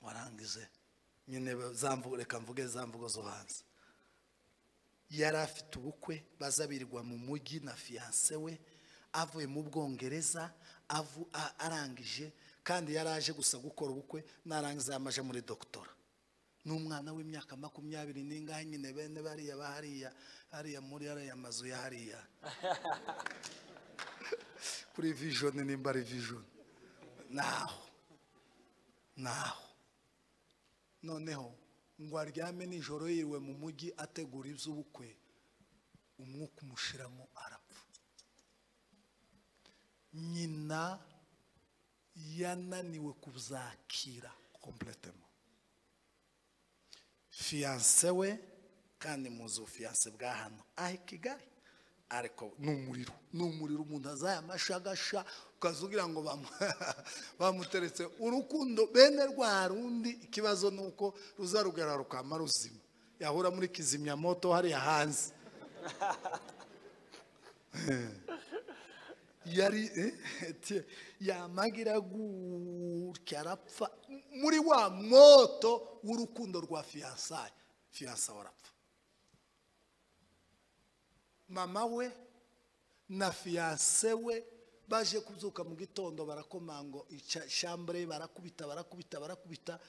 Warangize nyine zamvugo, reka mvuge zamvugo zo hanze. Yari afite ubukwe, bazabirirwa mu mujyi na fiancé we, avuye mu Bwongereza, arangije, kandi yaraje gusa gukora ubukwe, narangiza yamaje muri doctora. N'umwana w'imyaka 20 n'ingahe nyine, bene bariya bahariya hariya muri ariya mazu ya hariya kuri Vision, nimba ari Vision naho naho. Noneho ngo aryame nijoro yiriwe mu mujyi ategura iby'ubukwe, umwuka umushiramo arapfa. Nyina yananiwe kubyakira complètement. Fiancé we, kandi muzi fiancé bwa hano aho i Kigali, ariko ni umuriro, ni umuriro. Umuntu azayamashagasha ukazugira ngo bamuteretse urukundo bene rwa rundi. Ikibazo nuko ruzarugara rukama ruzima, yahura muri kizimyamoto hariya hanze. Yari yamagira gutya arapfa muri wa moto w'urukundo rwa fiançailles. Fiancé arapfa, mama we na fiancé we baje kubyuka mu gitondo, barakomango chambre, barakubita barakubita barakubita,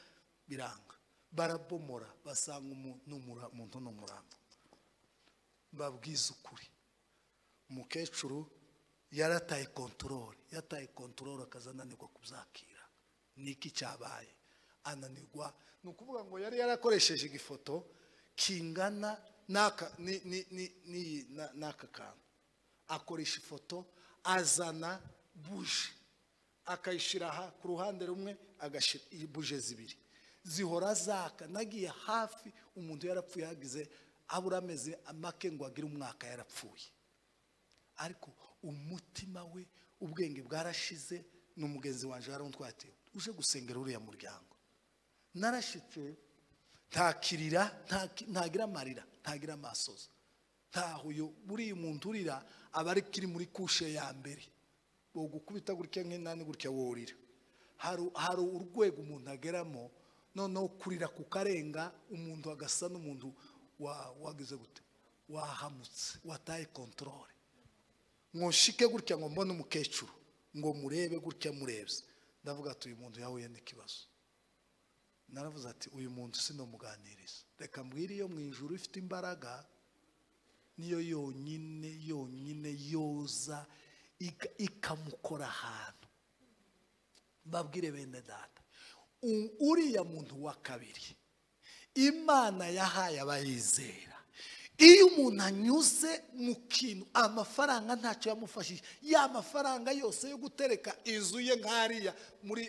Biranga, barabomora, basanga umuntu n'umurambo. Babwiza ukuri, umukecuru yarataye control, yataye control akazananirwa kubyakira. Niki cyabaye? Ananirwa. Ni ukuvuga ngo yari yarakoresheje igifoto kingana n'aka n'aka kantu, akoresha ifoto azana buje akayishyira aha ku ruhande rumwe, agashyira buje zibiri zihora zaka. Nagiye hafi umuntu yarapfuye yagize abura amezi make ngo agire umwaka yarapfuye, ariko umutima we ubwenge bwarashize. N'umugenzi wanje yaruntwate uje gusengera uriya muryango, narashitse ntakirira, ntagira amarira, ntagira amasozi. Ntaho buriya umuntu urira aba ari kiri muri kushe ya mbere, bogukubita gutya nk'inani gutya worira. Hari urwego umuntu ageramo noneho kurira kukarenga, umuntu agasa n'umuntu wagize gute, wahamutse, wataye control. Nkoshike gutya ngo mbone umukecuru ngo murebe gutya murebye, ndavuga ati uyu muntu yahuye n'ikibazo. Naravuze ati uyu muntu sinomuganiriza, reka mbwire iyo mu ijuru ifite imbaraga niyo yonyine yonyine yoza ikamukora ahantu. Babwire bene data, uriya muntu wa kabiri Imana yahaye abayizera. Iyo umuntu anyuze mu kintu, amafaranga ntacyo yamufashije, ya mafaranga yose yo gutereka inzu ye nkariya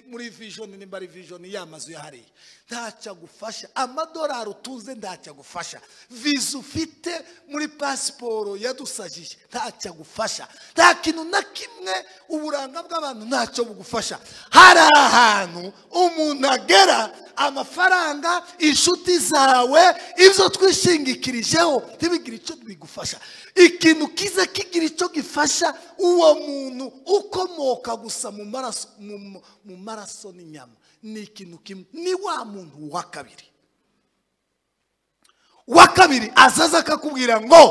muri vision, nimba ari vision ya mazu ya hariya, ntacyo agufasha. Amadolari utunze ntacyo agufasha, visa ufite muri pasiporo yadusajije ntacyo agufasha, nta kintu na kimwe, uburanga bw'abantu ntacyo bugufasha. Hari ahantu umuntu agera, amafaranga, inshuti zawe, ibyo twishingikirijeho ntibigira icyo bigufasha. Ikintu kiza kigira icyo gifasha uwo muntu ukomoka gusa mu maraso, mu maraso n'inyama, ni ikintu kimwe, ni wa muntu wa kabiri. Wa kabiri azaza akakubwira ngo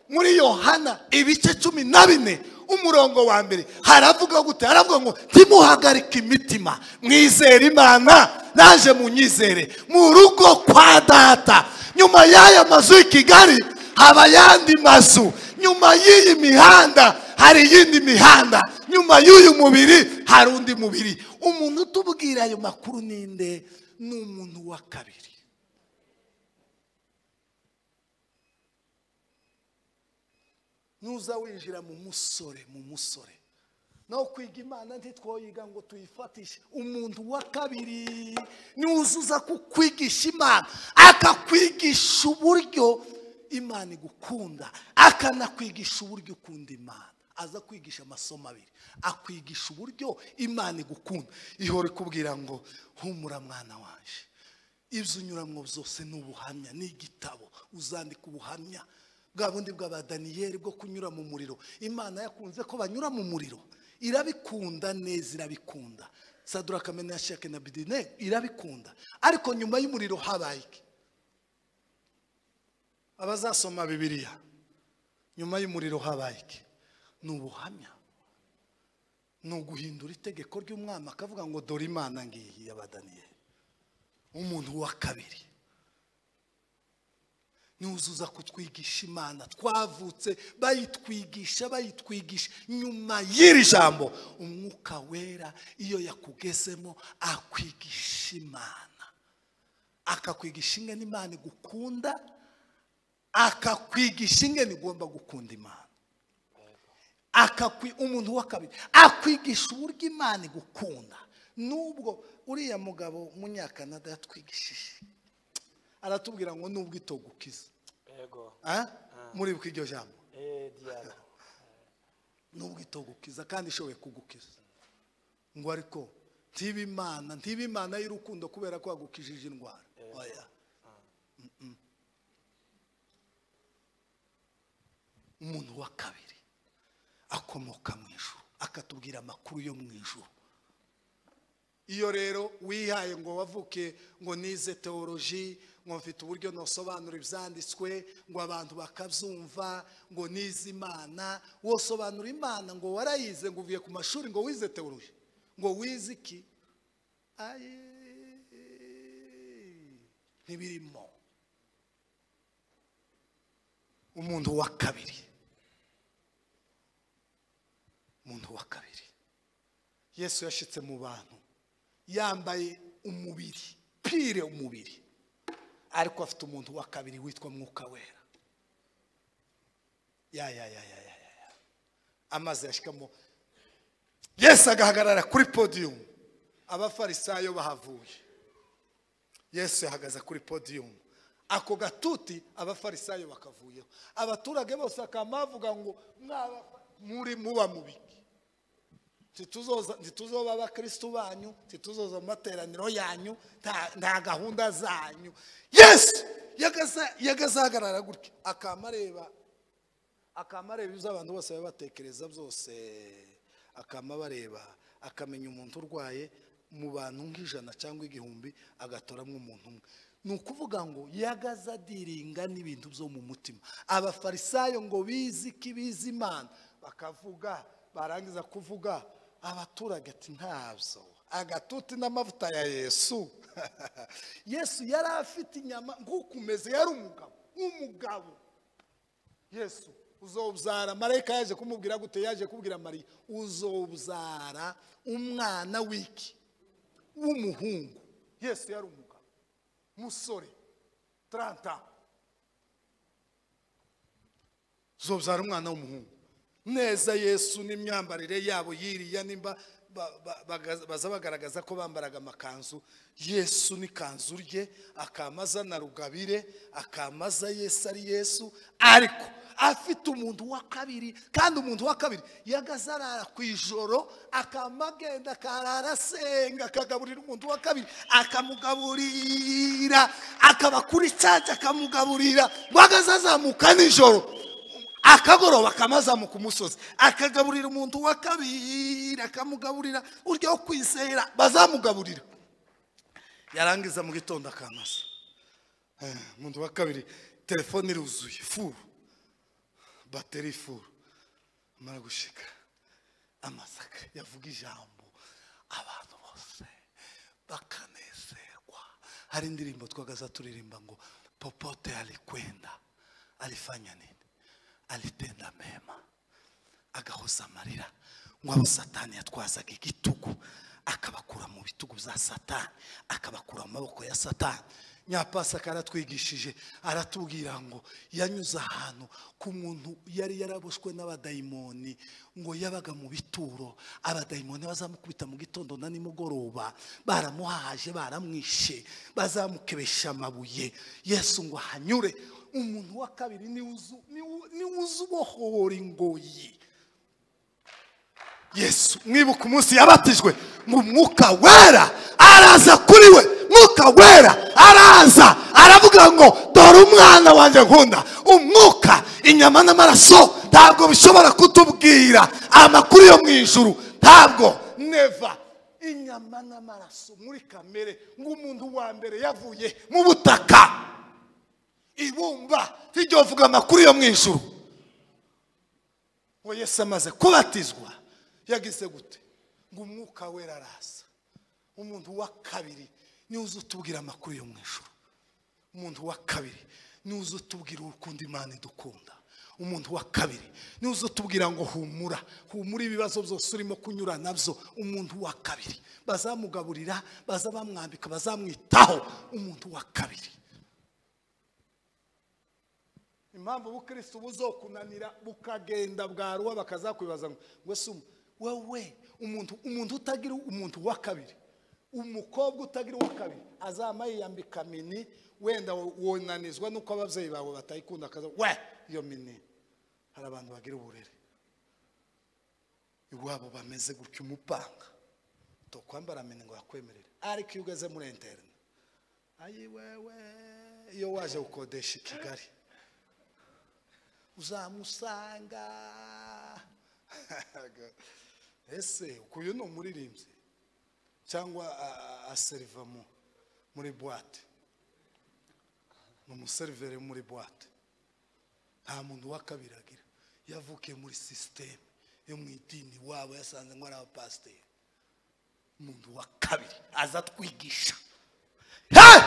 muri Yohana ibice 14 umurongo wa mbere haravuga gute? Haravuga ngo ntimuhagarike imitima, mwizere Imana naje munyizere. Mu rugo kwa data, nyuma y'aya mazu y'i Kigali haba yandi mazu, nyuma y'iyi mihanda hari iyindi mihanda, nyuma y'uyu mubiri hari undi mubiri. Umuntu utubwira ayo makuru ninde? Ni umuntu wa kabiri. Nuza winjira mu musore, mu musore no kwiga Imana ntitwoyiga ngo tuyifatishe. Umuntu wa kabiri nuzuza kukwigisha Imana, akakwigisha uburyo Imana igukunda, akanakwigisha uburyo ukunda Imana. Aza kwigisha amasomo abiri, akwigisha uburyo Imana igukunda, ihora ikubwira ngo humura mwana wanje, ibyo unyuramwo byose ni ubuhamya, ni igitabo uzandika ubuhamya bwa bundi bwa Daniyeli bwo kunyura mu muriro. Imana yakunze ko banyura mu muriro, irabikunda neza, irabikunda. Sadura Kamena ya Sheke na Bidine irabikunda. Ariko nyuma y'umuriro habaye iki? Abazasoma Bibiliya, nyuma y'umuriro habaye iki? Ni ubuhamya, ni uguhindura itegeko ry'umwami akavuga ngo dore Imana ngiyi ya Daniyeli. Umuntu wa kabiri nuzuza kutwigisha Imana twavutse bayitwigisha, bayitwigisha. Nyuma y'iri jambo umwuka wera iyo yakugezemo akwigisha Imana, akakwigisha ingene Imana igukunda, akakwigisha ingene igomba gukunda Imana. Umuntu wa kabiri akwigisha uburyo Imana igukunda. Nubwo uriya mugabo umunyakanada yatwigishije, aratubwira ngo nubwo itogukiza. Yego. Muri iryo jambo. Nubwo itogukiza kandi ishoboye kugukiza. Ngo ariko ntiba Imana, ntiba Imana y'urukundo kubera ko yagukijije indwara. Oya. Umuntu wa kabiri akomoka mu ijuru, akatubwira amakuru yo mu ijuru. Iyo rero wihaye ngo wavuke ngo nize teoloji, ngo mfite uburyo nosobanura ibyanditswe ngo abantu bakabyumva, ngo nize Imana, wosobanura Imana ngo warayize, ngo uvuye ku mashuri ngo wize teoloji, ngo wize iki? Aye, ntibirimo. Umuntu wa kabiri, umuntu wa kabiri, Yesu yashitse mu bantu yambaye umubiri pire umubiri, ariko afite umuntu wa kabiri witwa Mwuka Wera. Ya ya ya ya ya ya, amaze yashikamo Yesu agahagarara kuri podium, abafarisayo bahavuye. Yesu yahagaze kuri podium, ako gatuti abafarisayo bakavuyeho, abaturage bose akamavuga ngo mwaba muri muba mubiki, ntituzoba abakristo banyu, ntituzoza amateraniro yanyu, nta gahunda zanyu. Yesu yagazahagarara gutya, akamareba ibyo abantu bose babatekereza byose, akamabareba, akamenya umuntu urwaye mu bantu nk'ijana cyangwa 1000, agatoramo umuntu umwe. Ni ukuvuga ngo yagaza diringa n'ibintu byo mu mutima. Abafarisayo ngo bizi kibizi Imana, bakavuga, barangiza kuvuga, abaturage ati ntabyo, agatuti n'amavuta ya Yesu. Yesu yari afite inyama nk'ukumeze, yari umugabo, umugabo. Yesu uzobzara, marayika yaje kumubwira gute? Yaje kubwira Mariya, uzobzara umwana wiki w'umuhungu. Yesu yari umugabo musore 30, uzobzara umwana w'umuhungu neza. Yesu n'imyambarire yabo yiriya, nimba baza bagaragaza ko bambaraga amakanzu, Yesu n'ikanzu rye akamaza na rugabire, akamaza Yesu ari Yesu, ariko afite umuntu wa kabiri. Kandi umuntu wa kabiri yagazarara ku ijoro, akamagenda akarara asenga, akagaburira umuntu wa kabiri, akamugaburira, akaba kuri cyaje akamugaburira, wagazazamuka nijoro akagoroba akamazamuka umusozi, akagaburira umuntu wa kabiri, akamugaburira uryo kwizera bazamugaburira, yarangiza mu gitondo akamaza umuntu wa kabiri, telefone iruzuye furu, bateri furu, amara gushika amasaka yavuga ijambo, abantu bose bakanezerwa. Hari indirimbo twagaza turirimba ngo popote alikwenda alifanya nini? Alitenda mema, agahoza amarira ngo abo Satani yatwazaga igitugu akabakura mu bitugu bya Satani, akabakura mu maboko ya Satani. Nyapasaka aratwigishije, aratubwira ngo yanyuze ahantu ku muntu yari yaraboshwe n'abadayimoni, ngo yabaga mu bituro, abadayimoni bazamukubita mu gitondo na nimugoroba, baramuhaje, baramwishe, bazamukebesha amabuye. Yesu ngo ahanyure. Umuntu wa kabiri ni uzubohora ingoyi. Yesu mwibuka umunsi yabatijwe, ngo Umwuka Wera araza kuri we, Mwuka Wera araza aravuga ngo dore umwana wanjye nkunda. Umwuka, inyama n'amaraso ntabwo bishobora kutubwira amakuru yo mu ijuru, ntabwo, never. Inyama n'amaraso muri kamere, ngo umuntu wa mbere yavuye mu butaka, ibumba tiryovuga amakuru yo mu ijuru. Ngo Yesu amaze kubatizwa yagize gute? Ngo Umwuka Wera araza. Umuntu wa kabiri niwe uzutubwira amakuru yo mu ijuru. Umuntu wa kabiri niwe uzutubwira urukundo Imana idukunda. Umuntu wa kabiri niwe uzutubwira ngo humura, humura ibibazo byose urimo kunyura nabyo. Umuntu wa kabiri bazamugaburira, bazabamwambika, bazamwitaho. Umuntu wa kabiri. Impamvu ubukristo buzokunanira bukagenda bwaruwa, bakazakwibaza ngo ese wewe umuntu utagira umuntu wa kabiri, umukobwa utagira uwa kabiri azama yiyambika mini, wenda wonanizwa nuko ababyeyi bawe batayikunda, akaza we iyo mini. Hari abantu bagira uburere iwabo bameze gutya, umupanga tokwambara mini ngo yakwemerere, ariko iyo ugeze muri interne, ayi wewe, iyo waje gukodesha i Kigali uzamusanga. Ese ukuyu ni umuririmbyi cyangwa aseriva muri boîte? Ni umuseriveri muri boîte. Nta muntu wa kabiri agira, yavukiye muri systeme yo mu idini wabo, yasanze ngo ari abapasiteri. Umuntu wa kabiri aza twigisha. Hey!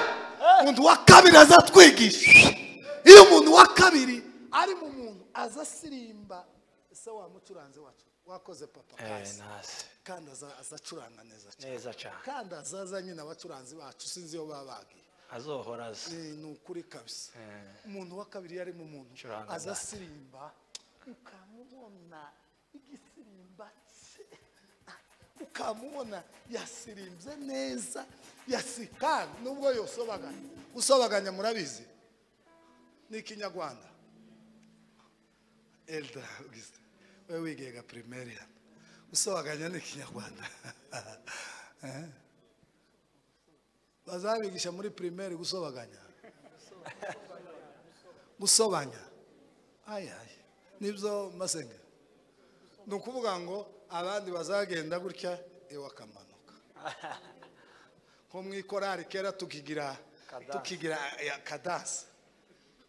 Umuntu wa kabiri azatwigisha. Iyo umuntu wa kabiri ari mu muntu azasirimba, ese wa mucuranzi wacu wakoze papa kandi azacuranga neza cyane, kandi azaza nyine abacuranzi bacu sinzi iyo babagiye azohora aza. Ni ukuri kabisa. Umuntu wa kabiri yari mu muntu azasirimba, ukamubona igisirimba cye, ukamubona yasirimbye neza, yasikana nubwo yosobaganya. Gusobaganya murabizi ni ikinyarwanda. Elda Augustin, wewe wigiga primaire hano, gusobaganya ni ikinyarwanda. Bazabigisha muri primaire gusobaganya. Gusobanya. Ay ay. Nibyo masenga. Ni ukuvuga ngo abandi bazagenda gutya ewa akamanuka. Nko mu ikorari kera tukigira kadanse.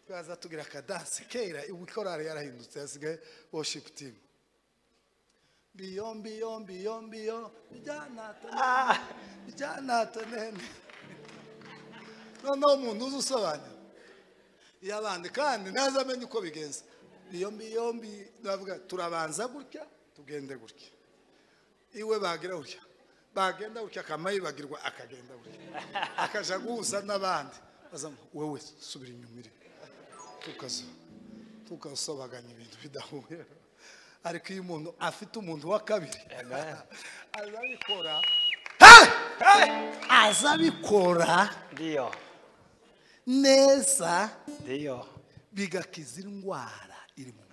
Twaza tugira kadanse kera, ubu ikorari yarahindutse yasigaye worship team. Biyo biyo biyo biyo bijyana tonene. Noneho umuntu uzi usobanya yabandi kandi ntazamenye uko bigenza. Yombi yombi ndavuga turabanza gutya tugende gutya, iwe bagira gutya bagenda gutya akamayibagirwa akagenda gutya akaja guhuza n'abandi, baza wewe subira inyuma iri tukasobaganya ibintu bidahuye. Ariko iyo umuntu afite umuntu wa kabiri azabikora, azabikora ndio neza, ndio bigakiza indwara iri mu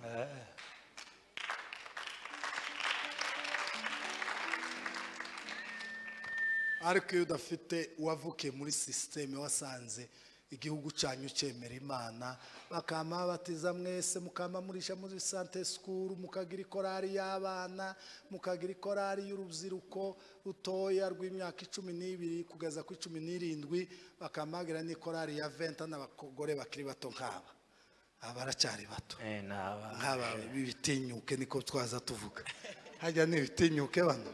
Ariko iyo udafite wavukiye muri systeme wasanze igihugu cyanyu cyemera Imana, bakama batiza mwese, mukama murisha muri sante school, mukagira ikorari y'abana, mukagira ikorari y'urubyiruko rutoya rw'imyaka 12 kugeza ku 17, bakamagira n'ikorari ya 20 n'abagore bakiri bato nk'aba. Abaracyari bato nk'aba bitinyuke, niko twaza tuvuga hajya ni bitinyuke bano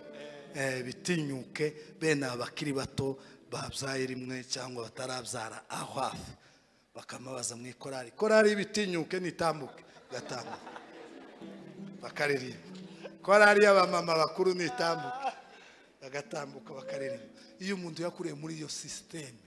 bitinyuke bene abakiri bato babyaye rimwe cyangwa batarabyara aho hafi, bakamabaza mu ikorari, korari bitinyuke nitambuke, gatambuka bakaririmba. Korari y'abamama bakuru nitambuke, bagatambuka bakaririmba. Iyo umuntu yakuriye muri iyo systeme,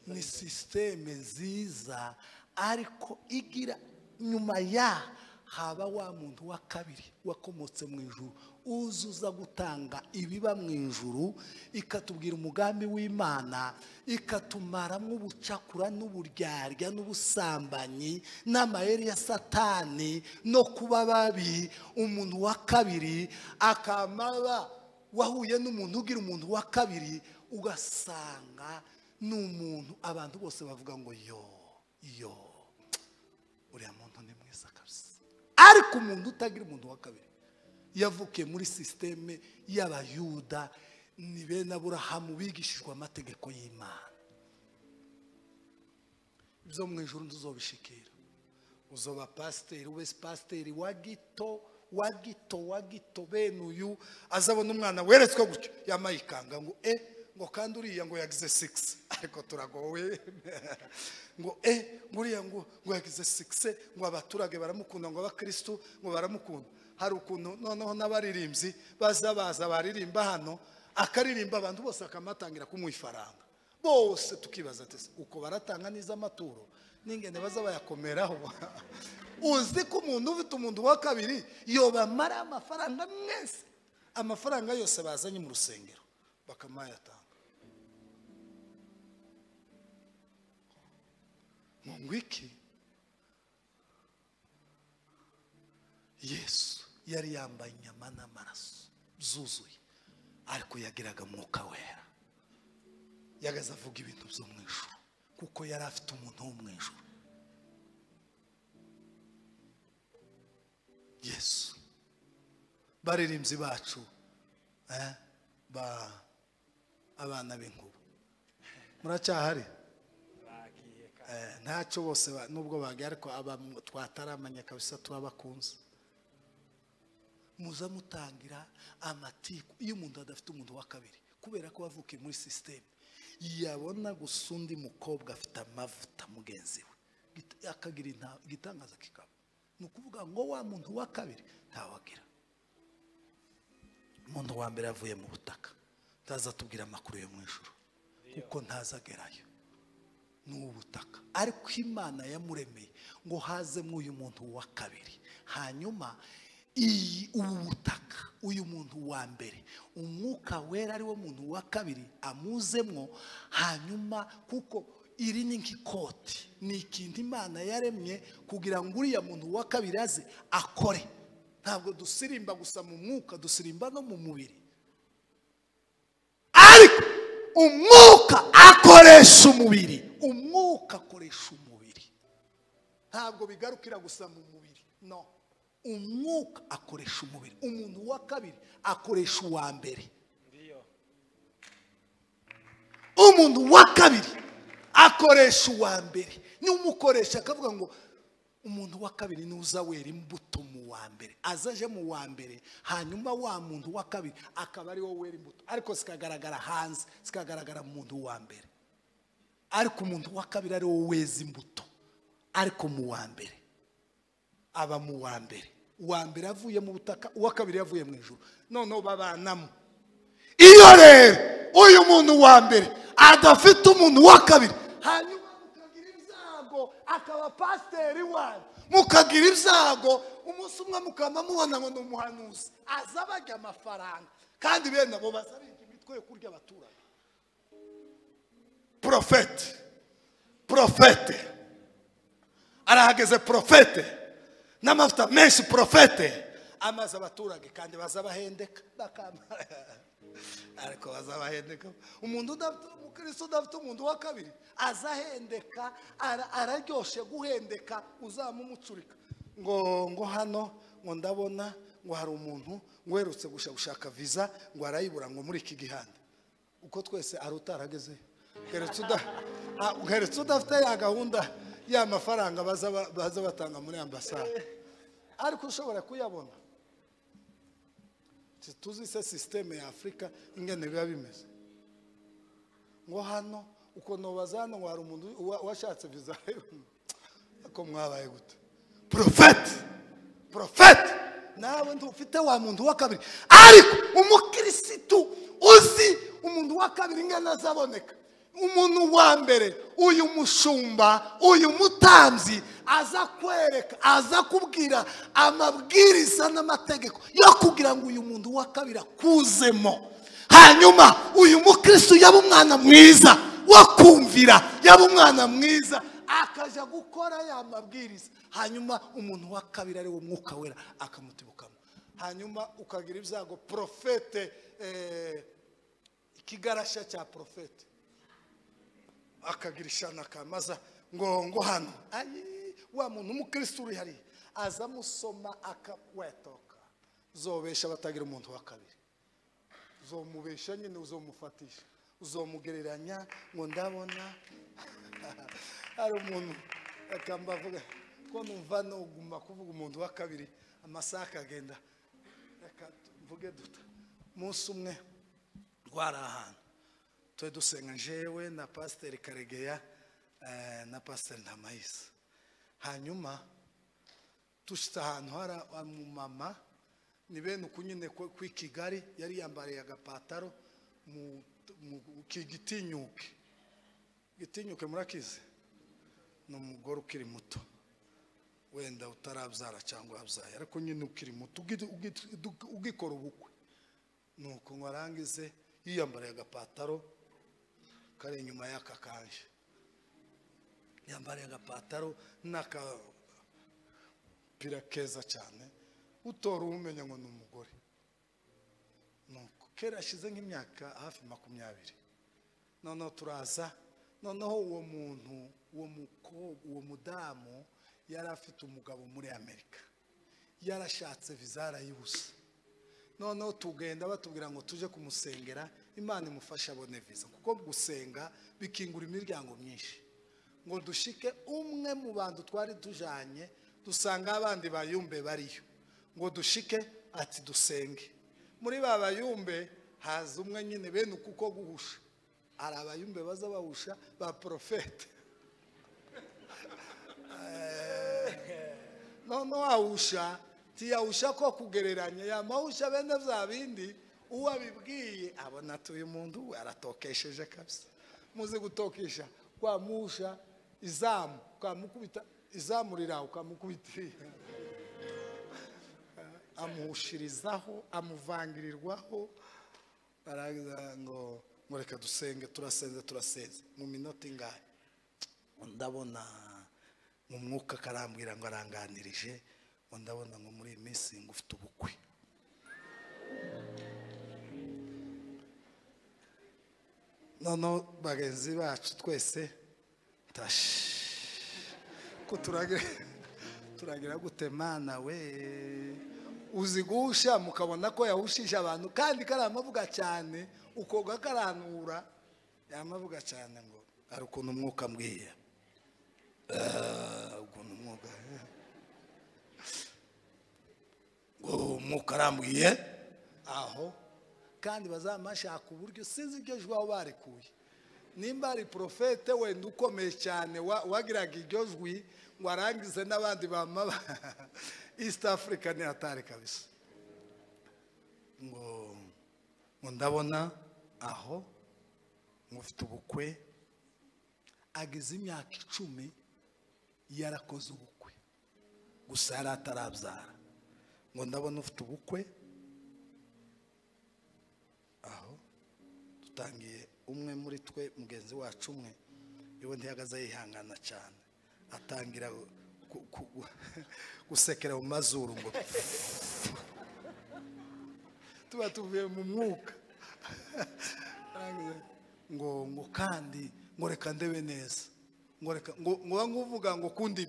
ni systeme nziza, ariko igira nyuma ya haba wa muntu wa kabiri wakomotse mu ijuru uzuza gutanga ibiba mu ijuru, ikatubwira umugambi w'Imana, ikatumaramo ubucakura n'uburyarya n'ubusambanyi n'amayeri ya Satani no kuba babi. Umuntu wa kabiri akamaba wahuye n'umuntu ugira umuntu wa kabiri, ugasanga ni umuntu abantu bose bavuga ngo yo yo uriya muntu ni mwiza kabisa. Ariko umuntu utagira umuntu wa kabiri yavukiye muri systeme y'Abayuda, ni bene Aburahamu bigishijwe amategeko y'Imana. Ibyo mu ijuru ntuzobishikira. Uzoba pasiteri, ube pasiteri wa gito wa gito wa gito. Bene uyu azabona umwana weretswe gutyo yamayikanga ngo ngo kandi uriya ngo yagize 6, ariko turagowe ngo nguriya ngo yagize 6, ngo abaturage baramukunda, ngo abakristo ngo baramukunda. Hari ukuntu noneho n'abaririmbyi baza baza baririmba hano, akaririmba abantu bose akamatangira kumuha ifaranga bose, tukibaza ati uko baratanga neza amaturo n'ingene baza bayakomeraho. Uzi ko umuntu ufite umuntu wa kabiri yobamara amafaranga mwese, amafaranga yose bazanye mu rusengero bakamayatanga. Ngwiki Yesu yari yambaye inyama n'amaraso zuzuye, ariko yagiraga umwuka wera, yagaza avuga ibintu byo mu ijuru kuko yari afite umuntu wo mu ijuru. Yesu baririmbyi bacu ba abana b'inkuba muracyahari? Ntacyo bose nubwo bagiye, ariko aba twataramanya kabisa turabakunze. Muza mutangira amatiku iyo umuntu adafite umuntu wa kabiri, kubera ko wavukiye muri systeme Yabona gusa undi mukobwa afite amavuta mugenzi we, akagira igitangaza kikaba. Ni ukuvuga ngo wa muntu wa kabiri ntawagira. Umuntu wa mbere avuye mu butaka ntazatubwira amakuru yo mu ijuru, kuko ntazagerayo, ni ubutaka. Ariko Imana yamuremeye ngo hazemo uyu muntu wa kabiri. Hanyuma ubu butaka, uyu muntu wa mbere, umwuka wera ari wo muntu wa kabiri amuzemwo. Hanyuma kuko iri ni nk'ikoti, ni ikintu Imana yaremye kugira ngo uriya muntu wa kabiri aze akore. Ntabwo dusirimba gusa mu mwuka, dusirimba no mu mubiri. Ariko umwuka akoresha umubiri, umwuka akoresha umubiri, ntabwo bigarukira gusa mu mubiri. No, umwuka akoresha umubiri. Umuntu wa kabiri akoresha uwa mbere. Umuntu wa kabiri akoresha uwa mbere. Niumukoresha akavuga ngo umuntu wa kabiri nuza wera imbuto mu wa mbere, azaje mu wa mbere, hanyuma wa muntu wa kabiri akaba ari wo wera imbuto, ariko zikagaragara hanze, zikagaragara mu muntu wa mbere. Ariko umuntu wa kabiri ari wo weza imbuto, ariko mu wa mbere aba mu wa mbere. Uwa mbere avuye mu butaka, uwa kabiri yavuye mu ijuru, noneho babanamo. Iyo rero uyu muntu wa mbere adafite umuntu wa kabiri, hanyuma mukagira ibyago akaba pasiteri wanyu, mukagira ibyago umunsi umwe mukaba mubona ngo ni umuhanuzi, aza bajya amafaranga, kandi bene abo baza biga imitwe yo kurya abaturage. Profete, profete arahageze, profete n'amavuta menshi, profete amaze abaturage, kandi baza bahendeka bakamara. Ariko bazabahendeka. Umuntu udafite umukristo, udafite umuntu wa kabiri azahendeka, araryoshe guhendeka, uzamumucurika ngo hano ngo ndabona ngo hari umuntu ngo uherutse gushaka visa ngo arayibura ngo muri iki gihanda. Uko twese ari utarageze, uheretse udafite ya gahunda ya mafaranga baza batanga muri ambasade, ariko ushobora kuyabona. Tuzi se systeme ya Afrika ingene biba bimeze. Ngo hano uko nobaza hano ngo hari umuntu washatse visa, ako mwabaye gute? Profete, profete nawe ntufite wa muntu wa kabiri. Ariko umukirisitu uzi umuntu wa kabiri ingene azaboneka, umuntu wa mbere, uyu mushumba, uyu mutambyi aza kwereka, aza kubwira amabwiriza n'amategeko yo kugira ngo uyu muntu wa kabiri akuzemo. Hanyuma uyu mukristo yaba umwana mwiza wo kumvira, yaba umwana mwiza akaja gukora ya mabwiriza, hanyuma umuntu wa kabiri ari wo mwuka wera akamutibukamo. Hanyuma ukagira ibyago profete, ikigarasha cya profete akagira ishana kamaza ngo hano ayi wa muntu umukristo uri hari aza musoma akawetoka. Uzobesha batagira umuntu wa kabiri, uzomubesha nyine, uzomufatisha, uzomugereranya ngo ndabona hari umuntu akambavuga ko numva noguma kuvuga umuntu wa kabiri amasaha akagenda. Reka mvuge duta. Umunsi umwe rwari ahantu twe dusenga, jewe na pasiteri Karegeya na pasiteri Ntamayisa. Hanyuma tushitse ahantu hari umumama, ni bene uku nyine kw'i Kigali, yari yambariye agapataro mu gitinyuke. Gitinyuke murakize, ni umugore ukiri muto, wenda utarabyara cyangwa wabyaye, ariko nyine ukiri muto ugikora ubukwe. Nuko ngo arangize yiyambariye agapataro kari inyuma y'aka kanje, yambariye agapataro n'akapira keza cyane, utora umenya ngo ni umugore. Nuko kera ashize nk'imyaka hafi 20. Noneho turaza, noneho uwo muntu, uwo mukobwa, uwo mudamu yari afite umugabo muri Amerika, yarashatse visa arayibuza. Noneho tugenda batubwira ngo tuje kumusengera, Imana imufasha abone visa, kuko gusenga bikingura imiryango myinshi. Ngo dushike umwe mu bantu twari tujanye, dusanga abandi bayumbe bariyo, ngo dushike ati dusenge. Muri ba bayumbe haza umwe nyine bene kuko guhusha, Hari abayumbe baza bawusha ba profete. None wawusha tiyawusha ko kugereranya yamawusha bene bya bindi uwabibwiye abona tuyu muntu aratokesheje kabisa. Muze gutokesha kwamusha izamu kwamukubita izamurira ukamukubitira amushirizaho amuvangirirwaho. Baragiza ngo mureka dusenge. Turasenze mu minota ingahe ndabona mu mwuka karambwira ngo aranganirije, ngo ndabona ngo muri iyi minsi ngo ufite ubukwe. Noneho bagenzi bacu twese tashi ko turagira gute mana we uzigusha mukabona ko yahushije abantu kandi karamavuga cyane ukoga karanura yamavuga cyane ngo ari ukuntu umwuka mbwiye ukuntu umwuka ngo umwuka arambwiye aho kandi bazamashaka uburyo sinzi iryo jwi aho barikuye. Nimba ari profete wenda ukomeye cyane wagiraga iryo jwi ngo arangize n'abandi bama East Africa ni hatari kabisa. Ngo ndabona aho ngo ufite ubukwe ageze imyaka 10 yarakoze ubukwe gusa yari atarabyara. Ngo ndabona ufite ubukwe aho dutangiye umwe muri twe mugenzi wacu umwe iwe ntiyagaze yihangana cyane atangira gusekera mu mazuru ngo tuba tuvuye mu mwuka ngo kandi ngo reka ndebe neza ngo reka ngo nguvuga ngo kundi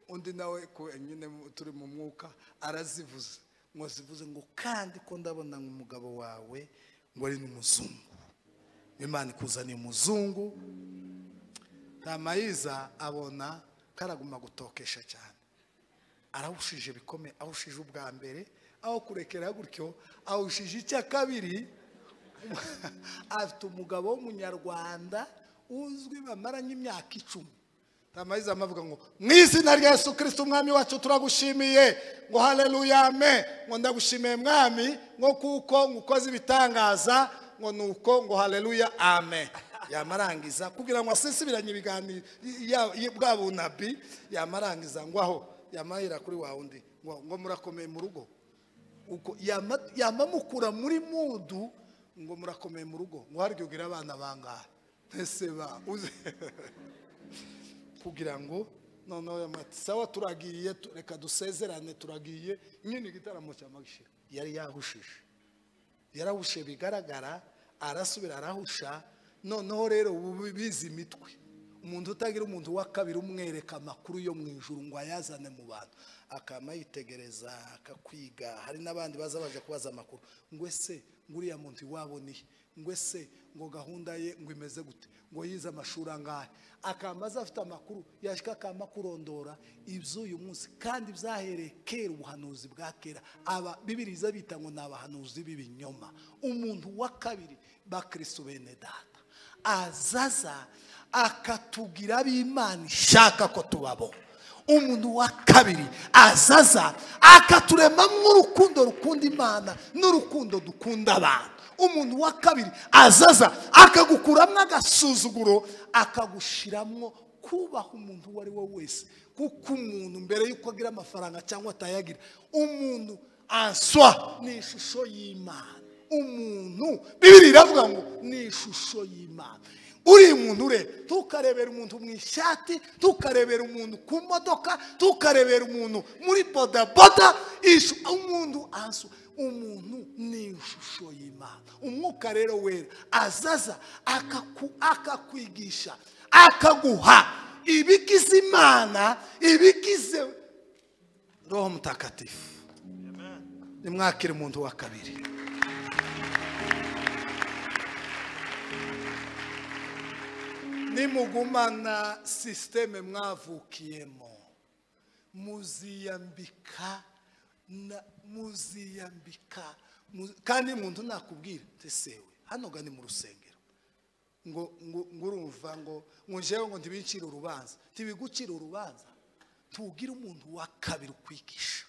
undi nawe ko nyine turi mu mwuka arazivuze ngo zivuze ngo kandi ko ndabona umugabo wawe ngo ari n'umuzungu. Imana ikuzaniye umuzungu. Tamayiza abona karaguma gutokesha cyane arawushije bikomeye awushije ubwa mbere aho kurekera gutyo awushije icya kabiri. Afite umugabo w'umunyarwanda uzwi bamaranye imyaka 10. Tamayiza amavuga ngo mu izina rya Yesu Kristo umwami wacu turagushimiye ngo haleluya amen ngo ndagushimiye mwami ngo kuko ngukoze ibitangaza ngo nuko ngo haleluya amen. Yamarangiza kugira ngo asesibiranye ibiganiro bwa bunabi yamarangiza ngo aho yamahira kuri wa undi ngo murakomeye mu rugo uko yamamukura muri mudu ngo murakomeye mu rugo ngo haryogira abana bangahe ese ba uze kugira ngo noneho yamati sawa turagiye reka dusezerane turagiye nyine igitaramo cya magishira. Yari yahushije yarahushe bigaragara arasubira arahusha. Noneho rero ubu bizi imitwe umuntu utagira umuntu wa kabiri umwereka amakuru yo mu ijuru ngo ayazane mu bantu akama yitegereza akakwiga. Hari n'abandi baza baje kubaza amakuru ngo ese nguriya muntu iwabo ni ngo ese ngo gahunda ye ngo imeze gute ngo yize amashuri angahe akamaza afite amakuru yashika akama kurondora iby'uyu munsi kandi byahereye kera ubuhanuzi bwa kera. Aba bibiriza bita ngo nabahanuzi b'ibinyoma. Umuntu wa kabiri ba Kristo bene data azaza akatugira b'Imana ishaka ko tubabo. Umuntu wa kabiri azaza akaturemamo urukundo rukunda Imana n'urukundo dukunda abantu. Umuntu wa kabiri azaza akagukuramwo agasuzuguro akagushiramwo kubaha umuntu uwo ari we wese. Kuko umuntu mbere yuko agira amafaranga cyangwa atayagira umuntu answa ni ishusho y'Imana. Umuntu Bibiliya iravuga ngo ni ishusho y'Imana. Uri umuntu ure tukarebera umuntu mu ishati tukarebera umuntu ku modoka tukarebera umuntu muri boda boda umuntu ansu umuntu ni ishusho y'Imana. Umwuka rero wera azaza akakwigisha akaguha ibigize Imana ibigize Roho Mtakatifu. Amen. Nimwakire umuntu wa kabiri. Nimugumana systeme mwavukiyemo muziyambika muziyambika kandi umuntu nakubwira tesewe hano gani mu rusengero Ngo ngurumva ngo njewe ngo ntibincira urubanza. Ntibigucira urubanza. Tugira umuntu wa kabiri ukwigisha.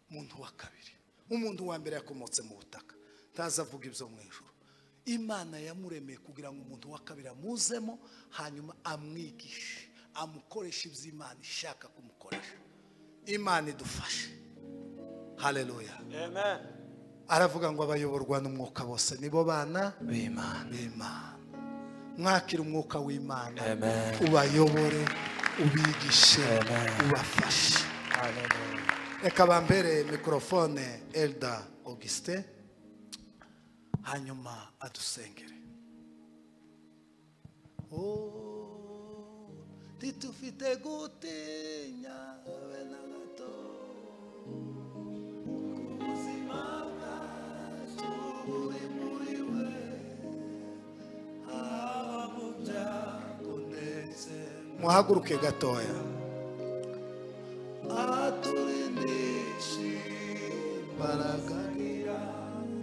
Umuntu wa kabiri. Umuntu wa mbere yakomotse mu butaka. Ntazavuga ibyo mu ijuru. Imana yamuremeye kugira ngo umuntu wa kabiri amuzemo, hanyuma amwigishe, amukoreshe ibyo Imana ishaka kumukoresha. Imana idufashe. Haleluya. Amen. Aravuga ngo abayoborwa n'umwuka bose nibo bana b'Imana. Mwakira umwuka w'Imana, ubayobore, ubigishe, ubafashe. Reka bambere mikrofone Elda Augustin, hanyuma adusengere. Oh, titufite gutinya habe na gato, ubuzima bwacu buri muri we, haba mu byago ndetse. Muhaguruke gatoya. Aturindishe imbaraga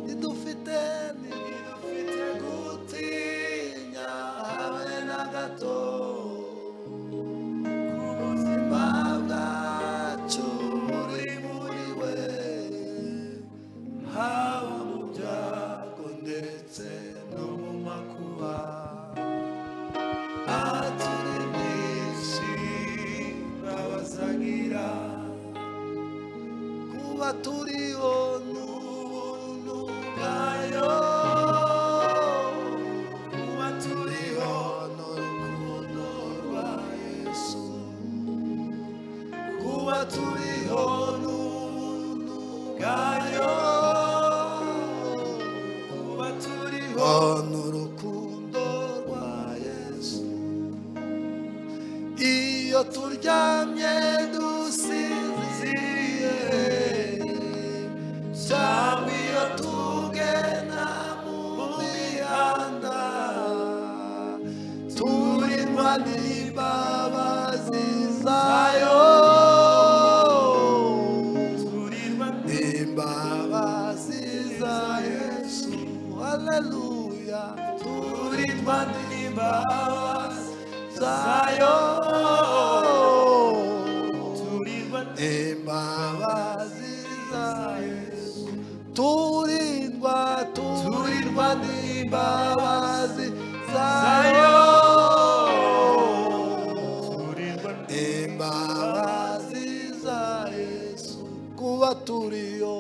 ntidufite gutinya habe na gato, ubuzima bwacu buri muri we, haba mu byago ndetse no mu makuba. Aturindishe imbabazi, kuba turiho n'ubuntu bwayo, kuba turiho n'urukundo rwa Yesu, kuba turiho n'ubuntu bwayo, kuba turiho n'urukundo rwa Yesu. Iyo turyamye dusinziriye, cyangwa iyo tugenda mu mihanda, turindwa n'imbabazi zayo, turindwa n'imbabazi za Yesu. Haleluya, turindwa n'imbabazi zayo, turindwa n'imbabazi za Yesu, turindwa n'imbabazi zayo, turindwa n'imbabazi za Yesu. Kuba turiho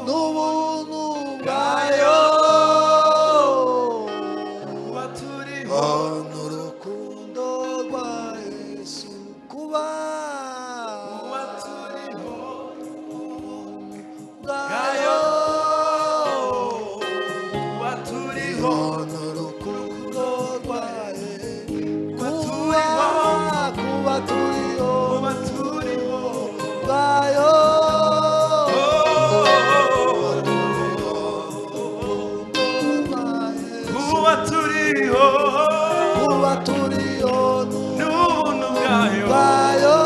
n'ubuntu bwayo, kuba turiho n'urukundo rwa Yesu, kuba turiho n'ubuntu bwayo, kuba turiho n'urukundo rwa Yesu, kuba turiho bwayo. Kuba turiho n'ubuntu bwayo.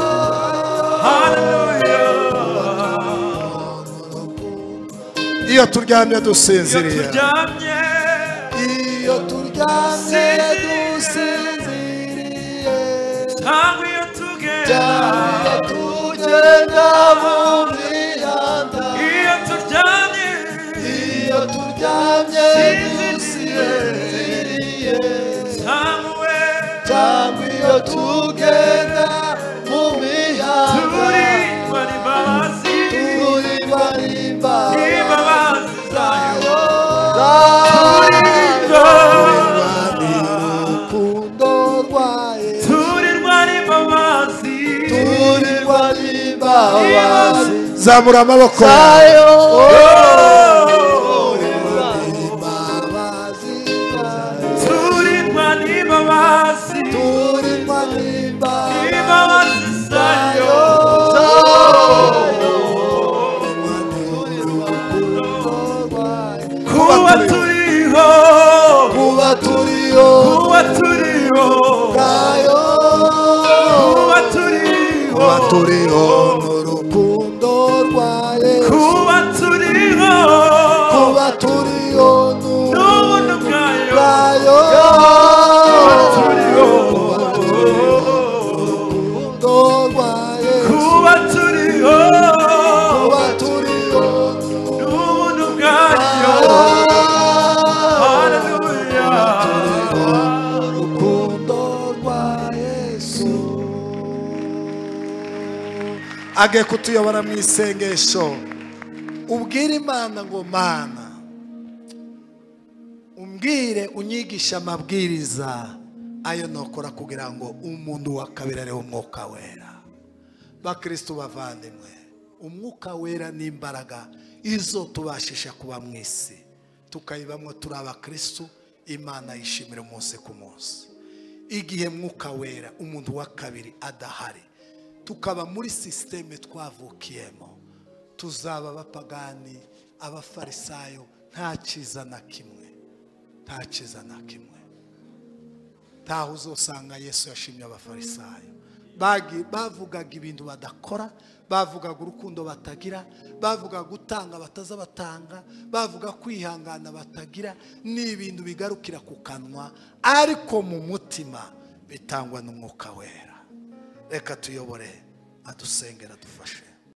Haleluya. Iyo turyamye dusinziriye, iyo turyamye dusinziriye, cyangwa iyo tugenda mu mihanda, iyo turyamye dusinziriye, cyangwa iyo tugenda mu mihanda, turindwa n'imbabazi zayo, turindwa n'urukundo rwa Yesu, turindwa n'imbabazi, turindwa n'imbabazi. Zamura amaboko zayo, turindwa n'imbabazi, turindwa n'imbabazi zayo, kuba turiho, kuba turiho, kuba turiho bwayo, kuba turiho, kuba turiho n'urukundo rwa Yesu, kuba turiho, Agiye kutuyobora mu isengesho. Ubwire Imana ngo Mana, umbwire, unyigishe amabwiriza ayo nokora kugira ngo umuntu wa kabiri ariho Umwuka Wera. Bakristo bavandimwe, Umwuka Wera ni imbaraga izo tubashisha kuba mu isi, tukayibamwo turi abakristo. Imana yishimira umunsi ku munsi. Igihe Mwuka Wera umuntu wa kabiri adahari, tukaba muri systeme twavukiyemo, tuzaba abapagani, abafarisayo, nta cyiza na kimwe, nta cyiza na kimwe. Ntaho uzosanga Yesu yashimye abafarisayo. Bavugaga ibintu badakora, bavugaga urukundo batagira, bavugaga gutanga bataza batanga, bavuga kwihangana batagira. Ni ibintu bigarukira ku kanwa, ariko mu mutima bitangwa n'Umwuka Wera. Reka tuyobore, adusengera, adufashe.